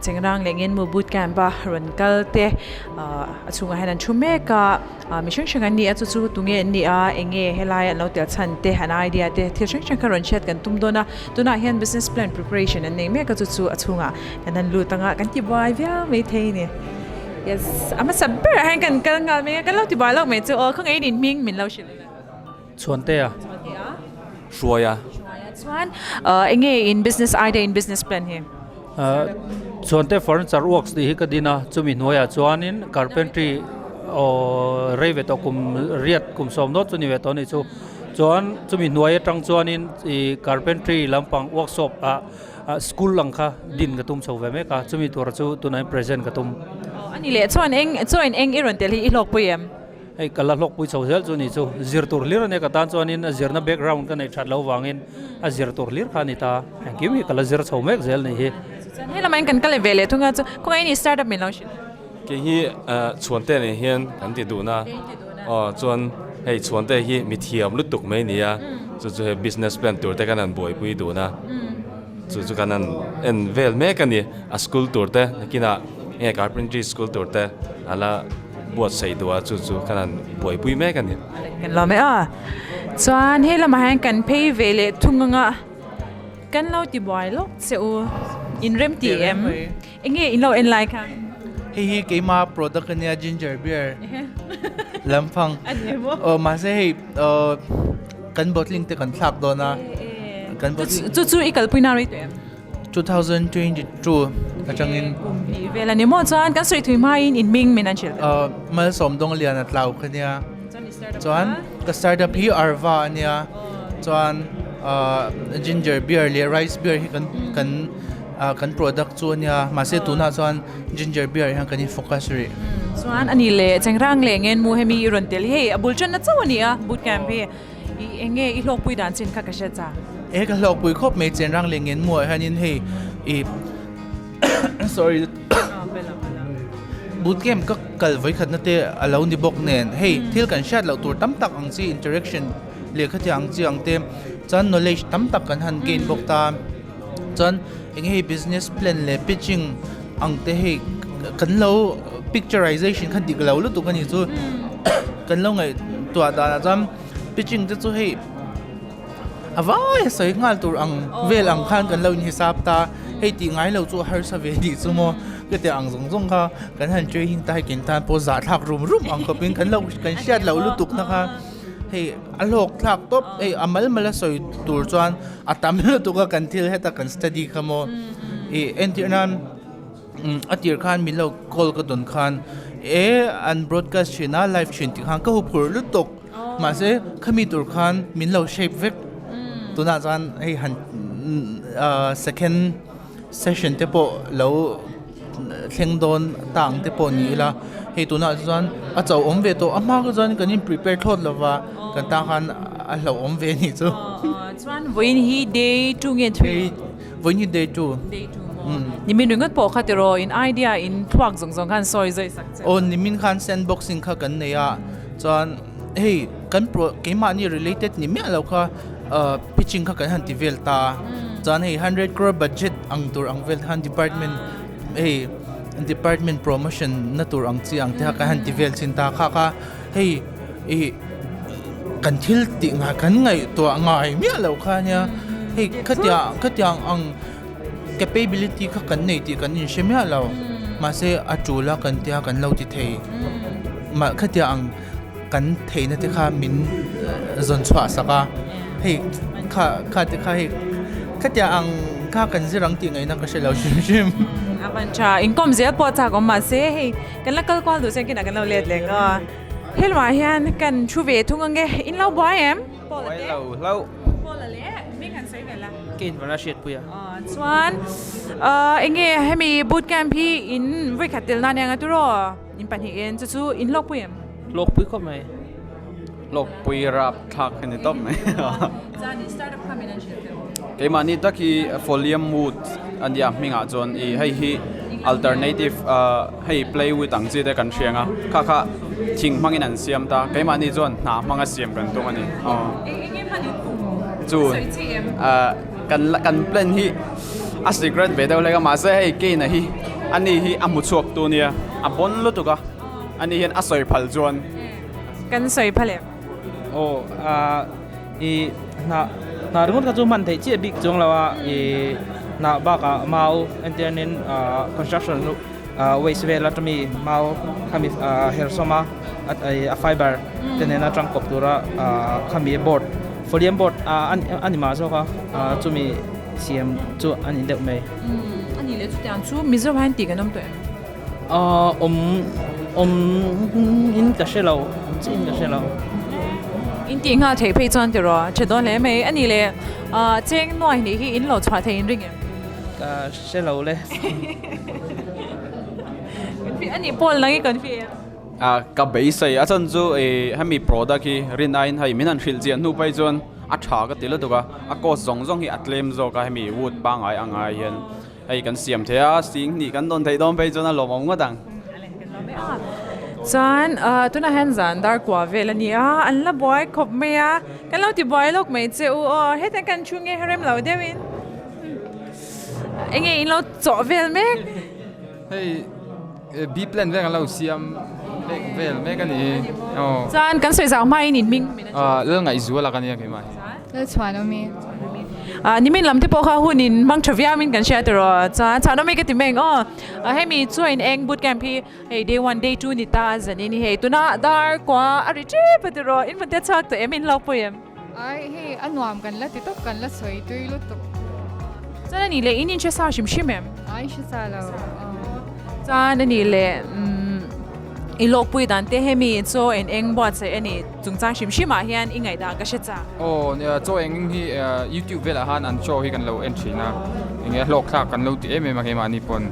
Chengrang leh Ngenmu boot camp a rawn kal te a chhungah hian an thu mek a, mi hrang hrang an ni a, chu chu tunge an ni a, eng nge helai an lo tel chhan te, an idea te thil hrang hrang kha rawn hriat kan tum dawn a, tunah hian business plan preparation an nei mek a, chu chu a chhungah kan han lut ang a, kan ti buai viau maithei a ni. Yes, a hmasa berah hian kan kal nghal mai a, kan lo ti buai lawk mai chu aw, khawngaih in hming min lo hrilh ila. Chhuantea. Chhuantea. Hruaia. Hruaia chuan eng nge in business idea in business plan hi? Chhuante Furniture Works tih hi ka din a, chumi hnuaiah chuanin carpentry aw rei ve tawh kum riat kum sawm dawt chu ni ve tawh a nih chu. Chuan chumi hnuai atang chuanin ih carpentry lampang workshop ah school ang kha din ka tum chho ve mek a, chumi tur chu tunah hian present ka tum. Aw a ni leh chuan eng chuan eng i rawn tel hi i hlawkpui em? Hei ka la hlawkpui chho zel chu ni chu zir tur hlir a nia ka tan chuanin a zirna background ka neih that loh vangin a zir tur hlir kha a ni ta engkim hi ka la zir chho mek zel ni hi. Chuan he lamah hian kan kal ve leh thung a chu khawngaih in i startup min lo hrilh. Kei hi Chhuante nen hian kan ti duhna aw chuan hei Chhuante hi mi thiam lutuk mai ni a chu chu hei business plan tur te kan han buaipui duhna chu chu kan han en vel mek a ni a school tur te nakinah nge carpentry school tur te a la buatsaih duh a chu chu ka han buaipui mek a ni. Kan lawm e a, chuan he lamah hian kan phei ve leh thung anga kan lo ti buai lawk che u. In rem ti em? Enge in lo en lai kha? Hei hi keima product ania ginger beer lampang. Aw mahse hei kan bottling te kan thlak dawn a. Kan bottling. Chu chu i kalpui na rei tawh em? 2022 atangin. Kum hnih vel a ni maw chuan kan sawi thui hmain in hming min an hrilh ta. Malsawm Dawnglian a tlau kha nia. Chuan ka startup hi Arva a nia. Chuan ginger beer leh rice beer hi kan kan kan product chu a nia. Mahse tunah chuan ginger beer hian kan in focus rih. Chuan a ni leh Chengrang leh Ngenmu hemi i rawn tel hi hei a bul tanna chauh a ni a boot camp hi. I eng nge i hlawkpui dan chin kha ka hria cha? E ka hlawkpui khawp mai Chenrang leh Ngenmuah hianin hei i sorry boot camp ka kal vawikhatna te a lo ni bawk nen hei thil kan hriat loh tur tam tak ang chi interaction lehkha thei ang chi ang te chuan knowledge tam tak kan han gain bawk ta chuan eng nge hei business plan leh pitching ang te hei kan lo picturization kha dik lo lutuk a ni chu kan lo ngaihtuah danah chuan. Pitching te chu hei a vai a sawi nghal tur ang vel ang khan kan lo inhisap ta hei tih ngai lo chu a harsa ve tih chu maw ka ti ang zawng zawng kha kan han training ta hei ken tan pawh zahthlak rum rum ang khawpin kan lo kan hriat loh lutuk na kha hei a hlawk thlak tawp hei a mal mal a sawi tur chuan a tam lutuk a kan thil heta kan study kha maw ih entir nan. A tir khan min lo call ka dawn khan e an broadcast thin a live thin tih khan ka huphurh lutuk mahse khami tur khan min lo shape vek tunah chuan hei han second session te pawh lo thleng dawn ta ang te pawh ni ila hei tunah chuan a chauh awm ve tawh a hma kha chuan kan in prepare thlawt lova kan tan khan a hlauhawm ve a nih chu. Chuan vawiin hi day 2 nge 3? Vawiin hi day 2. Day 2 maw? Nimin ringawt pawh kha tiraw in idea in thluak zawng zawng khan sawi zawi sak che. Aw nimin khan sandboxing kha kan nei a chuan hei kan pro keimahni related ni miah lo kha pitching kha kan han ti vel ta chuan hei 100 crore budget ang tur ang vel khan department hei department promotion na tur ang chi ang te kha kan han ti vel thin ta kha kha hei ih kan thil tih ngai kan ngaihtuah ngai miah loh kha nia hei khatiang khatiang ang capability kha kan nei tih kan inhre miah lo mahse a tul a kan tia kan lo ti thei mah khatiang ang kan theihna te kha min zawn chhuah sak a hei kha kha te kha hei khatiang ang kha kan zir ang tih ngaihna ka hre lo hrim hrim. A van tha inkawm zel pawh chak awm mahse hei kan la kal kual duh chuan kinah kan lo let leh nga. Helmah hian kan thu ve thung ange, in lo buai em? Paula te? Buai lo hlauh. Paula leh hming han sawi vel a. Ka invawn a hriat pui a. Chuan enge hemi boot camp hi in vawikhat tel nan eng a turaw? In pahnihin chu chu in hlawkpui em? Hlawkpui khawp mai. Hlawkpui rap thlak a ni tawp mai. Chuan in startup kha min an hrilh teh u. Keimahni tak hi Folium Wood a nia hmingah chuan ih hei hi alternative hei plywood ang chi te kan hriang a kha kha thing hmangin an siam ta keimahni chuan hna hmanga siam kan tum a ni aw chu kan kan plan hi a secret ve deuh hlek a mahse hei keina hi ani hi a hmu chhuak tu nia a bawn lutuk a ani hian a sawi phal chuan kan sawi phal em? Aw ah ih hnah hnah ringawt kha chu hman theih chiah bik chuang lo a ih hnah bakah mau entirnin ah construction ah waste vel atami mau khami ah hersawm a a fiber te nena tangkawp tura ah khami board folium board ah a ni mah zawk a ah chumi siam chu a ni deuh mai. A nih leh chutiang chu Mizo hian tih kan awm tawh em? Awm awm in ka hre lo, awm chiah in ka hre lo. In tih nghal theih phei chuan tiraw tha dawn hle mai. A nih leh cheng nuai hnih hi in lo chhuah thei in ring em? Ka hre lo le. Kan fi a nih Paul nang i kan fi em? Ka beisei a chhan chu hemi product hi rin aiin hei min han hrilh chiah hnu phei chuan a tha ka ti lutuk a, a cost zawng zawng hi a tlem zawk a hemi wood pangngai ang ai hian. Hei kan siam thei a, sing hnih kan dawn theih dawn phei chuan a lawmawm ngawt ang. Chuan tunah hian zan dar kua vel a ni a, an la buai khawp mai a, kan lo ti buai lawk mai che u aw, hetiang kan thu nge rem lo deuhin enge in lo chawh vel mek. Hei B plan vek an lo siam mek vel mek a ni hi aw. Chuan kan sawi zau hmain in hming min a Lalngaihzuala ka nia keimah hi. Lalchhuanawmi. Nimin lam te pawh kha hun in hmang tha viau in kan hria tiraw chuan chhan awm hi ka ti mai ang aw. Hemi chuan eng boot camp hi hei day one day two ni ta a zanin hi hei tuna dar kua a ri tep a tiraw in hmun te chhuak tawh em in hlauh pawh em? Ai hei a nuam kan la ti tawp kan la sawi tui lutuk. Chuan a nih leh in inhre sa hrim hrim em? Ai hre sa lo. Chuan a nih leh i lawkpui dan te hemi chaw en eng buatsaih a nih chungchang hrim hrim ah hian i ngaihdan ka hre chak. Aw nia chaw eng hi youtube velah khan an show hi kan lo en thin a enge a hlawk thlak kan lo ti em em a keimahni pawn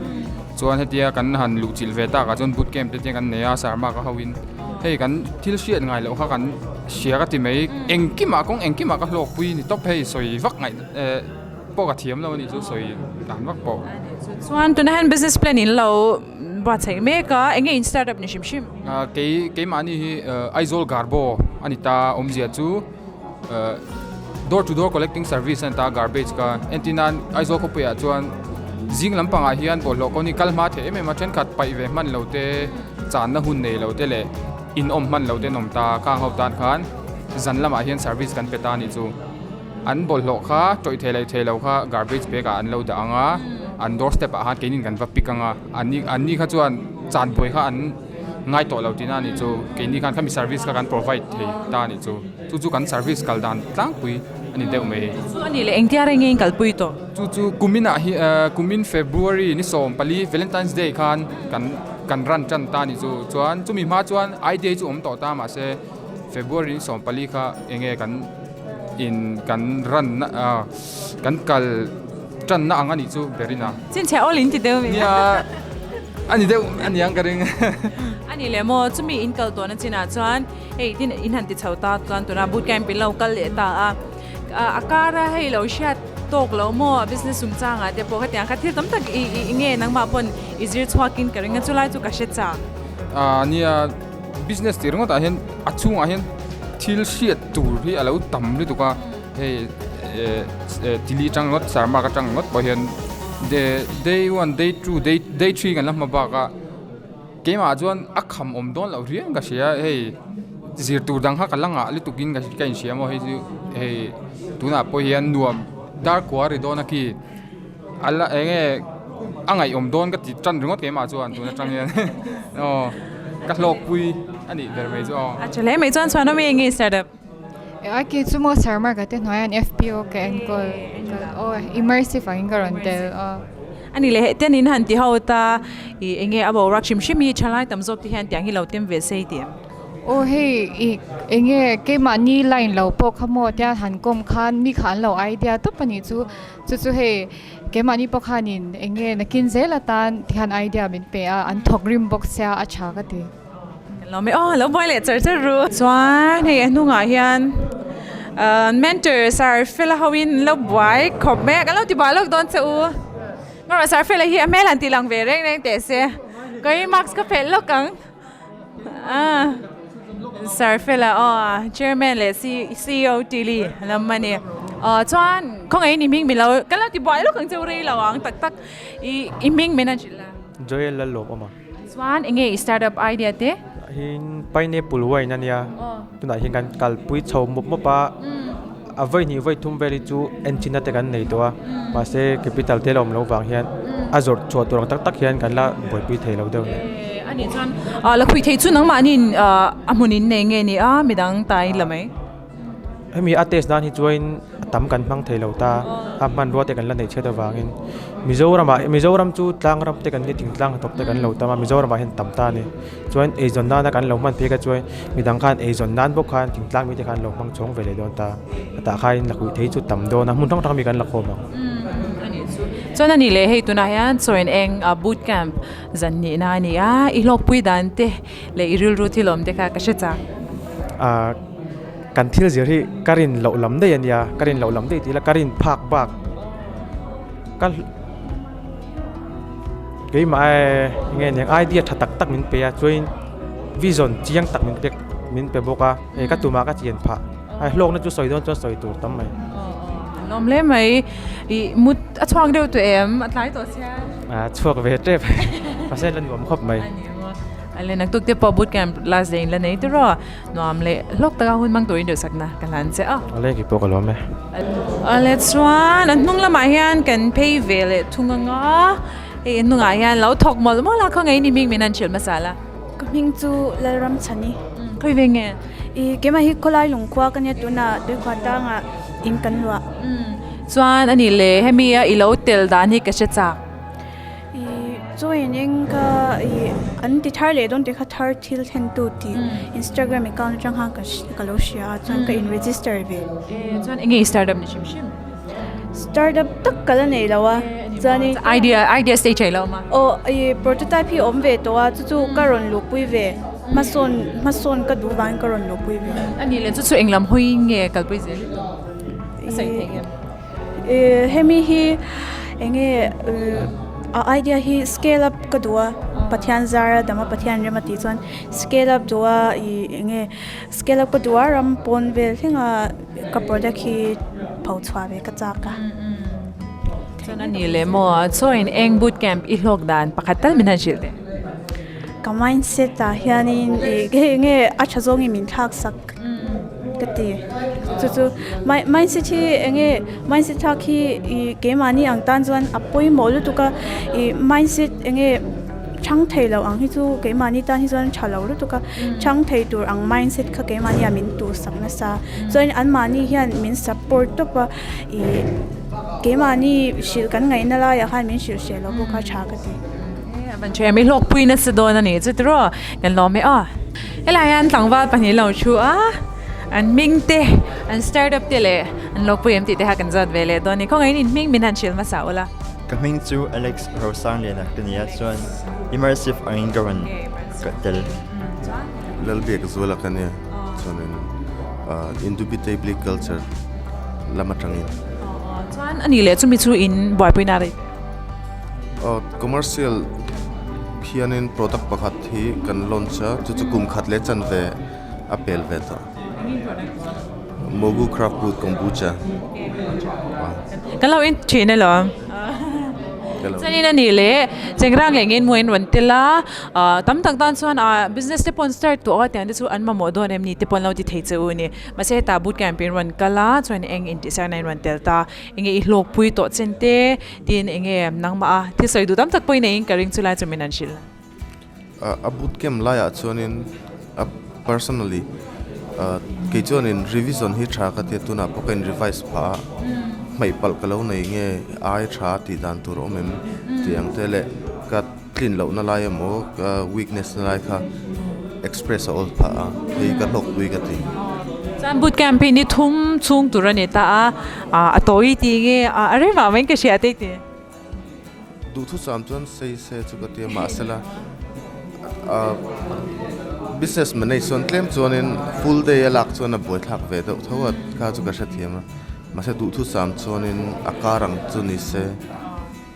chuan hetia kan han luh chilh ve tak ah chuan boot camp te te kan nei a sarma ka ho in hei kan thil hriat ngai loh kha kan hria ka ti mai engkimah kawng engkimah ka hlawk pui ni tawp hei sawi vak ngaih eh pawh ka thiam lo a nih chu sawi dan vak pawh. Chuan tunah hian business plan in lo buatsaih mek a enge in start up ni hrim hrim? Kei keimahni hi Aizawl Garbo a ni ta awmzia chu door to door collecting service a ni ta garbage ka entir nan Aizawl khawpuiah chuan zing lampangah hian bawlhhlawh kawng hi kal hma theih em em a thenkhat paih ve hman lo te channa hun nei lo te leh in awm hman lo te an awm ta khang ho tan khan zan lamah hian service kan pe ta a nih chu an bawlhhlawh kha tawih thei leh thei lo kha garbage bag ah an lo dah ang a an door step ah khan keinin kan va pick ang a an ni an ni kha chuan chan buai kha an ngai tawh lo tihna a nih chu keini khan khami service kha kan provide thei ta a nih chu chu chu kan service kal dan tlangpui a ni deuh mai. Chu a nih leh engtia reng nge in kalpui tawh? Chu chu kumin ah hi kumin February ni 14 Valentine's Day khan kan kan run tan ta a nih chu chuan chumi hma chuan idea chu awm tawh ta mahse February ni 14 kha enge kan in kan run na kan kal tan na ang a nih chu berin a. Chinchhe awl in ti deuh mi. Nia a ni deuh a niang ka ring. A ni leh maw chumi in kal tawhna chinah chuan hei tin in han ti chho ta chuan tuna boot camp in lo kal leh ta a a kar a hei lo hriat tawk lo maw business chungchangah te pawh khatiang kha thil tam tak i i nge nangmah pawn i zir chhuakin ka ring a chulai chu ka hre chak. A nia business tih ringawtah hian a chhungah hian thil hriat tur hi a lo tam lutuk a. Hei tili atang ngawt sarmak atang ngawt pawh hian day one day two day day three kan la hma bak a keimah chuan a kham awm dawn loh riau ka hria hei zir tur dang kha ka la ngah lutuk in ka inhria maw hei chu hei tunah pawh hian nuam dar kua ri dawn a khi a la eng nge a ngaihawm dawn ka ti tan ringawt keimah chuan tun atang hian aw ka hlawkpui a nih ber mai chu aw. A tha hle mai chuan chhuan awm eng nge startup. A ke chu maw Sarmar ka te hnuaiah an FPO ka enkawl aw immersive angin ka rawn tel aw. A ni leh heh ten in han ti ho ta ih enge a boruak hrim hrim hi thalai tam zawk te hian tiang hi lo tem ve sei tih em? Aw hei ih enge keimahni line lo pawh kha maw tia han kawm khan mi kha an lo idea tawp a nih chu chu chu hei keimahni pawh khanin enge nakin zel atan tikhan idea min pe a an thawk rim bawk sia a tha ka ti. Kan lo mai aw lo buai leh char char ru. Chuan hei a hnungah hian mentor sir fela ho in an lo buai khawp mai a kan lo ti buai lawk dawn che u. Ngarawh sir fela hi a hmel han tih lang ve reng reng teh se. Kei mask ka phelh lawk ang. Sir fela aw chairman leh CEO Tili lam a ni. Aw chuan khawngaih in i hming min lo kan lo ti buai lawk ang che u rei lo ang tak tak i hming min han hrilh la. Joel Lalawm awm a. Chuan enge i startup idea te? Tunah hian pineapple wine a nia, tunah hian kan kalpui chho mup mup a, a vawi hnih vawi thum vel hi chu enchina te kan nei tawh a, mahse capital te la awm loh vang hian a zawrh chhuah tur ang tak tak hian kan la buaipui thei lo deuh a ni. A nih chuan lakhuih thei chu nangmahniin a hmun in nei nge ni a midang ta in la mai? Hemi a test nan hi chuan a tam kan hmang thei lo ta a hmanrua te kan la neih chhiat avangin Mizoram ah Mizoram chu tlang ram te kan ni thingtlang hnathawk te kan lo tam a Mizoram ah hian tam ta a ni chuan eizawn nana kan lo hman phei kha chuan midang khan eizawn nan bawk khan thingtlang mite khan lo hmang chhawng ve leh dawn ta hetah khain lakhuih thei chu tam dawn a hmun hrang hrang mi kan la khawm ang. Chuan a nih leh hei tunah hian chawiin eng boot camp zan nihna a ni a i hlawkpui dan te leh i rilru thil awm te kha ka hre chak. Ah kan thil zir hi ka rin loh lam daih a nia ka rin loh lam daih tih ila ka rin phak bak ka keimah e enge niang idea tha tak tak min pe a chuanin vision chiang tak min pek min pe bawk a hei ka tumah ka chian phah a hlawkna chu sawi dawn chuan sawi tur tam mai. An awm hle mai i mut a chhuak deuh tawh em a tlai tawh sia. Ah chhuak ve tep mahse la nuam khawp mai. Ale naktuk te pawh boot camp last day in la nei tiraw nuam leh hlawk taka hun hmang turin duhsakna ka hlan che a. Ale ki pawh ka lawm e. Ale chuan a hnung lamah hian kan phei ve leh thung anga hei a hnungah hian lo thawk mawlh mawlh a khawngaih ni hming min han hrilh hmasa la. Ka hming chu Lalramchhani. Khawi ve nge? I keimah hi khawlai lungkhua ka nia tunah tuikhua tangah in kan luah. Chuan a nih le hemi a i lo tel dan hi ka hre chak. I chawiin eng ka i an ti thar leh dawn tih kha thar thil thlen tu tih Instagram account atang khan ka ka lo hria a chuan ka in register ve. Chuan enge i startup ni hrim hrim? Startup tak ka la nei lo a chuanin Idea idea stage ah i lo awm a? Aw i prototype hi awm ve tawh a chu chu ka rawn luhpui ve hmasawn hmasawn ka duh vangin ka rawn luhpui ve. A nih leh chu chu eng lam hawi nge kalpui zel i tum? A sawi theih em? Hemi hi enge a idea hi scale up ka duh a Pathian zara dama Pathian rem a tih chuan scale up duh a ih enge scale up ka duh a ram pawn vel thleng a ka product hi pho chhuah ve ka chak a. Chuan a nih leh maw chawiin eng boot camp i hlawk dan pakhat tal min han hrilh teh. Ka mindset ah hianin ih hei enge a tha zawngin min thlak sak. Ka ti. Chu chu mindset hi eng nge mindset thlak hi ih keimahni ang tan chuan a pawimawh lutuk a ih mindset eng nge chhang thei lo ang hi chu keimahni tan hi chuan tha lo lutuk a chhang thei tur ang mindset kha keimahni ah min tuhsak nasa chuan anmahni hian min support tawp a ih keimahni hrilh kan ngaihna laiah khan min hrilh hreh loh bawk a tha ka ti. Van ṭha em i hlawkpui nasa dawn a ni chu tiraw kan lawm e aw. Helai hian tlangval pahnih lo thu a, an hming te, an startup te leh an hlawkpui em tih te kha kan zawt ve leh dawn a ni. Khawngaih in hming min han hrilh hmasa ula. Ka hming chu Alex Rosangliana ka ni a, chuan immersive angin ka rawn tel. Lalbiak Zuala ka nia, chuanin Indubitably Culture lam atangin. Chuan a nih leh chumi chu in buaipui na rei. Commercial hianin product pakhat hi kan launch a, chu chu kum khat leh chanve a pel ve tawh. Mogu Craft Brewed Kombucha. Kan lo en thin alawm. Chuanin a nih leh Chengrang leh Ngenmuain rawn tel a, tam tak tan chuan business te pawh an start tawh a, tiang te chu an mamawh dawn em ni te pawh an lo ti thei che u a ni. Mahse hetah boot camp in rawn kal a, chuan eng intihsiakna in rawn tel ta. Enge i hlawkpui tawh chen te Tin, enge nangmah a thil sawi duh tam tak pawhin eiin ka ring chu lai chu min han hrilh. A boot camp laiah chuanin a personally kei chuanin revision hi tha ka tia tunah pawh ka in revise phah a, hmaih palh ka lo nei nge ai tha tih dan tur a awm em tih ang te leh ka tlin lohna lai emaw ka weakness na lai kha express a awl phah a, hei ka hlawkpui ka ti. Chuan boot camp hi ni thum chhung tur a ni ta a, a tawi ti nge a rem ah mai ka hria te ti. Duhthusam chuan sei se chu ka ti a, mahsela business manage chuan tlem chuanin full day a lak chuan a buaithlak ve deuh tho a, kha chu ka hrethiam a, mahse duhthusam chuanin a kar ang chu ni se.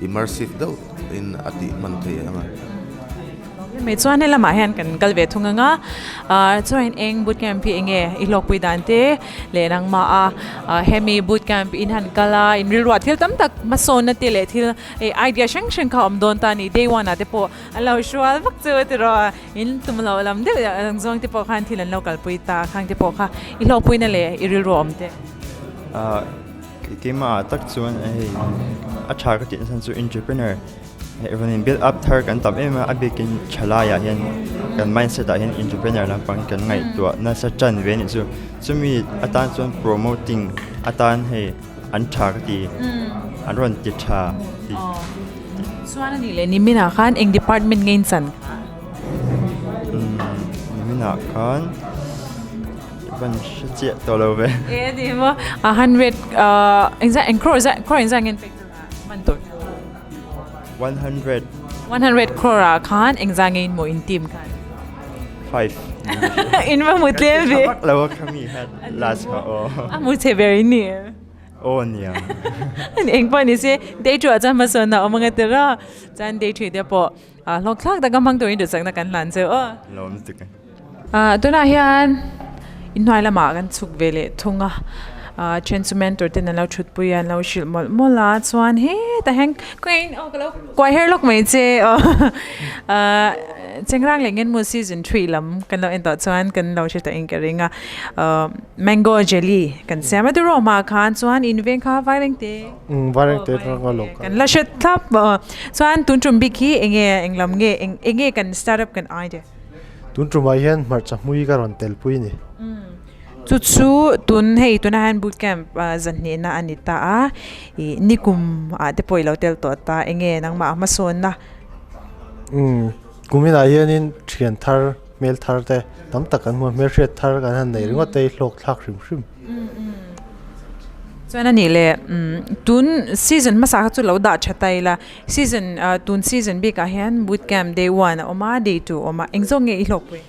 Immersive deuh in a tih hman thei ang a. Hemi chuan he lamah hian kan kal ve thung ang a, chuan eng boot camp hi enge i hlawkpui dan te leh nangmah a hemi boot camp in han kal a, in rilruah thil tam tak hmasawnna te leh thil idea hrang hrang kha a awm dawn ta a ni. Day one ah te pawh an lo hrual vak chu a ti rawh a, in tum loh lam deuh ang zawng te pawh khan thil an lo kalpui ta khang te pawh kha i hlawkpuina leh i rilruah awm te. Keimah tak chuan hei a tha ka tih na chhan chu entrepreneur hei rawn in build up thar kan tam em a, a bikin thalaiah hian kan mindset ah hian entrepreneur lampang hi kan ngaihtuah nasa tan ve a nih chu. Chumi atan chuan promoting atan hei an tha ka ti, an rawn ti tha ti. Chuan a nih leh niminah khan eng department nge in chan kha? Niminah khan. Van hre chiah tawh lo ve. E ni maw a 100 engzah eng crore zah crore engzah nge an pek tur a man tur 100 100 crore ah khan engzah nge in maw in team khan 5 in va hmu tlem ve vak lo a khami khan last kha aw a hmu chhe ber in ni aw nia eng pawh ni se day two ah chuan hmasawn a awm anga tira chuan day three te pawh hlawk thlak taka hmang turin duhsakna kan hlan cheu aw lawm lutuk e. Tunah hian inhnuai lamah kan chhuk ve leh thung a, then chu mentor ten an lo thutpui a, an lo hrilh mawlh mawlh a, chuan hetah hian kawngin aw ka lo kuai her lawk mai che aw. Chengrang leh Ngenmu season 3 lam kan lo en tawh chuan kan lo hre tawh in ka ring a. Mango jelly kan siam a tiraw hma khan chuan in veng kha Vairengte. Umm Vairengte atanga lo kal. Kan la hre thlap chuan tun tum bik hi enge eng lam nge enge kan startup kan idea. Tun tumah hian hmarcha hmui ka rawn telpui ni. Chu chu tun hei tunah hian boot camp zanhnihna a ni ta a, ih nikum ah te pawh i lo tel tawh ta, enge nangmah a hmasawnna? Umm kuminah hianin thian thar hmel thar te tam tak kan hmu a, hmelhriat thar kan han nei ringawt te hi hlawk thlak hrim hrim. Chuan a nih leh tun season hmasa kha chu lo dah tha ta ila, season tun season bikah hian boot camp day one a awm a, day two a awm a, engzawk nge i hlawkpui?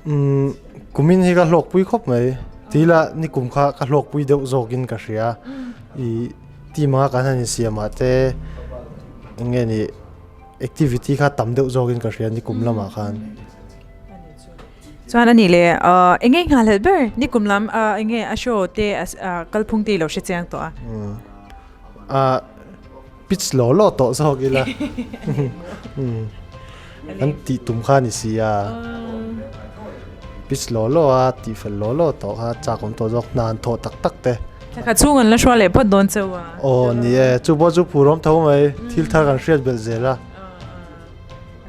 Umm kumin hi ka hlawkpui khawp mai tila nikum kha ka hlawkpui deuh zawkin ka hria ih team anga kan han insiam ah te eng nge ni activity kha tam deuh zawkin ka hria nikum lamah khan. Chuan a nih leh ahh eng nge nghahhlelh ber nikum lam ahh eng nge a show te kalphung te i lo hre chiang tawh a. Ahh Pitch law law tawh zawk ila an tih tum kha a ni si a, pitch law law a tih fel law law tawh kha chak awm tawh zawk hna an thawh tak tak te. Thla chhung an la hrual leh phawt dawn chauh a. Aw ni e, chu pawh chu phur awm tho mai, thil thar kan hriat belh zel a.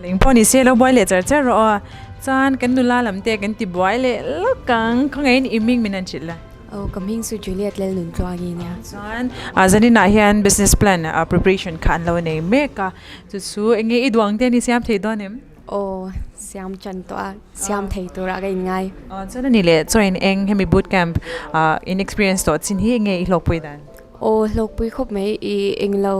Leng pawh ni se lo buai leh char char rawh aw, chuan kan nula lam te kan ti buai leh lawk ang, khawngaih in i hming min han hrilh la. Aw ka hming chu Juliet Lalnuntluangi nia. Chuan zanin ah hian business plan preparation kha an lo nei mek a, chu chu enge i duang te ni siam thei dawn em? Aw siam chan tawh a, siam thei turah ka inngai. Aw chuan ani leh chaw in eng hemi boot camp in experience tawh chin hi enge i hlawkpui dan? Aw hlawkpui khawp mai i englo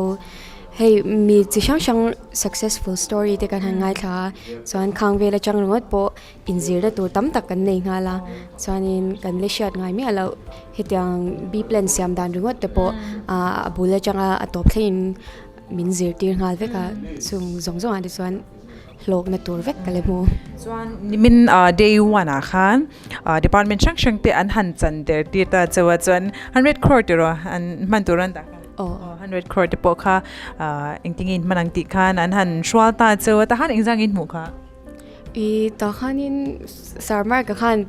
hei mi chi hrang hrang successful story te kan han ngaithla a chuan khang vel atang ringawt pawh inzirna tur tam tak kan nei nghal a chuanin kan la hriat ngai miah loh hetiang B plan siam dan ringawt te pawh ah a bul atanga a tawp thlengin min zirtir nghal vek a chung zawng zawng ah te chuan. hlawkna tur vek ka la hmu. Chuan nimin day one ah khan department hrang hrang te an han chan der tir ta chauh a chuan 100 crore tiraw an hman tur an dah kha. Aw. 100 crore te pawh kha engtin nge in hman ang tih khan an han hrual ta chauh a tah khan engzah nge in hmuh kha? I tah khanin Sir Mark a khan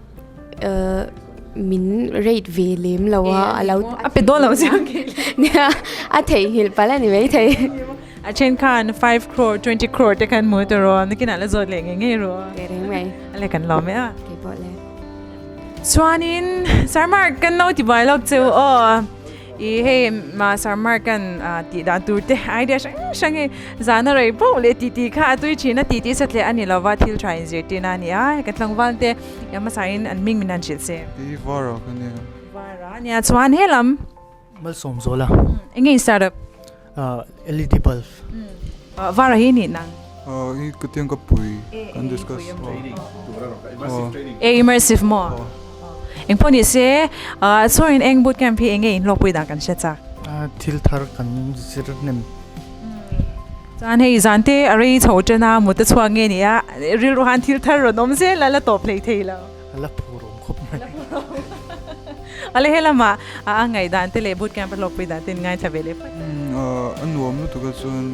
min rate ve lem lo a a lo a pe dawn lo chiang ke nia a theihnghilh palh a ni maithei. A then khan 5 crore 20 crore te khan hmu tawh rawh nakinah la zawt leh ngei ngei rawh. Teh reng mai. A le kan lawm e a. Kei pawh le. Chuanin Sir Mark kan lo ti buai lawk cheu aw. I hei ma Sir Mark kan tih dan tur te idea hrang hrang hei zana rei poh leh ti ti kha a tui thin a ti ti sathle a ni lova thil tha inzirtirna a ni a ka tlangval te hmasa in an hming min han hrilh se. I Vara ka nia. Vara nia chuan helam. Malsawm zawla. Enge in start up? LED bulb. Vara hi nih nang? I ka tiang ka pui kan discuss. E immersive maw? Eng pawh ni se chuan in eng boot camp hi enge in hlawkpui dan kan hre chak? Thil thar kan zir hnem. Chuan hei zan te a rei chho ṭan a, mut a chhuak nge ni a, rilru han thil thar rawn awm zel a, la tawp hlei thei lo. A la phur awm khawp mai. A la helamah a ngaihdan te leh boot camp a hlawkpui dan te in ngaithla ve leh phawt. A nuam lutuk a chuan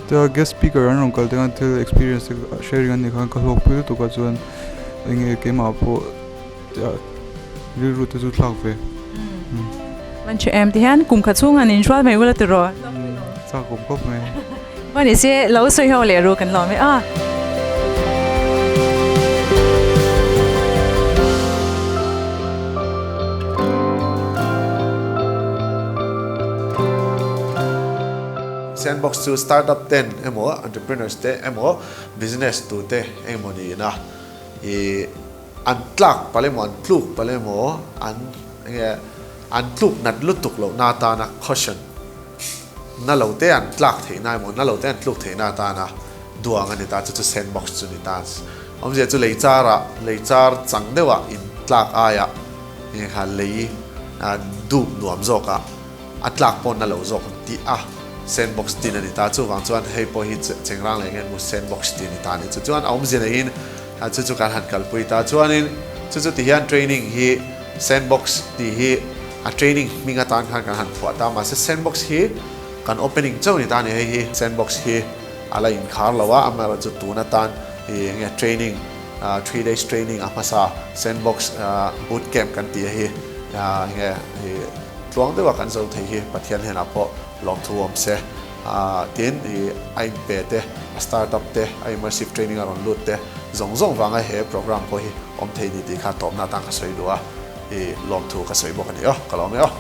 tia guest speaker an rawn kal te khan thil experience te sharing an nih khan ka hlawkpui lutuk a chuan enge keimah pawh rilru te chu thlak ve. Man che em ti hian kum khat chhung han inhrual mai ula tiraw? Chak awm khawp mai. Maw ni se lo sawi ho leh ru kan lawm e a. Sandbox chu startup ten emaw entrepreneurs te emaw business tu te engemaw niin a i an tlak palh emaw an tluk palh emaw an enge an tluk nat lutuk loh na atana caution Na lo te an tlak theih na emaw, na lo te an tluk theih na atana duang a ni ta, chu chu sandbox chu ni ta. Awmzia chu lei charah, lei char chang deuhah in tlak aiah enge kha lei dup nuam zawkah a tlak pawh na lo zawk ang tih a sandbox tin a ni ta. Chuvang chuan hei pawh hi chengrang leh nge mu sandbox tih a ni ta a ni. Chu chuan a awmzia neihin chu chu kan han kalpui ta. Chuanin chu chu tihian training hi sandbox tih hi A training hming atan khan kan han phuah ta, mahse sandbox hi kan opening chauh ni ta a ni, hei hi sandbox hi a la inkhar lo a, amaherawhchu tun atan ih enge training 3 days training a hmasa sandbox boot camp kan tih a hi enge ih tluang deuha kan zo thei hi Pathian hnenah pawh lawmthu awm se. Tin ih a inpe te, a startup te, a immersive training a rawn lut te zawng zawng vanga he program pawh hi awm thei ni tih kha tawpna atan ka sawi duh a, ih lawmthu ka sawi bawk a ni aw, ka lawm e aw.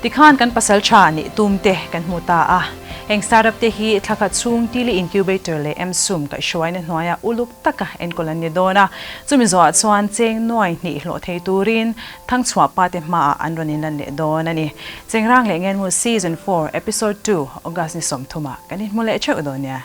Tikhan kan pasal tha nih tum te kan hmu ta a, heng startup te hi thla khat chhung Tili Incubator leh MSUM kaihhruaina hnuaia uluk taka enkawl an ni dawn a, chumi zawhah chuan cheng nuai hnih hlawh thei turin Thangchhuah pa te hmaah an rawn inlan leh dawn a ni. Chengrang leh Ngenmu Season 4 Episode 2 August ni 30 ah kan inhmu leh theuh dawn nia.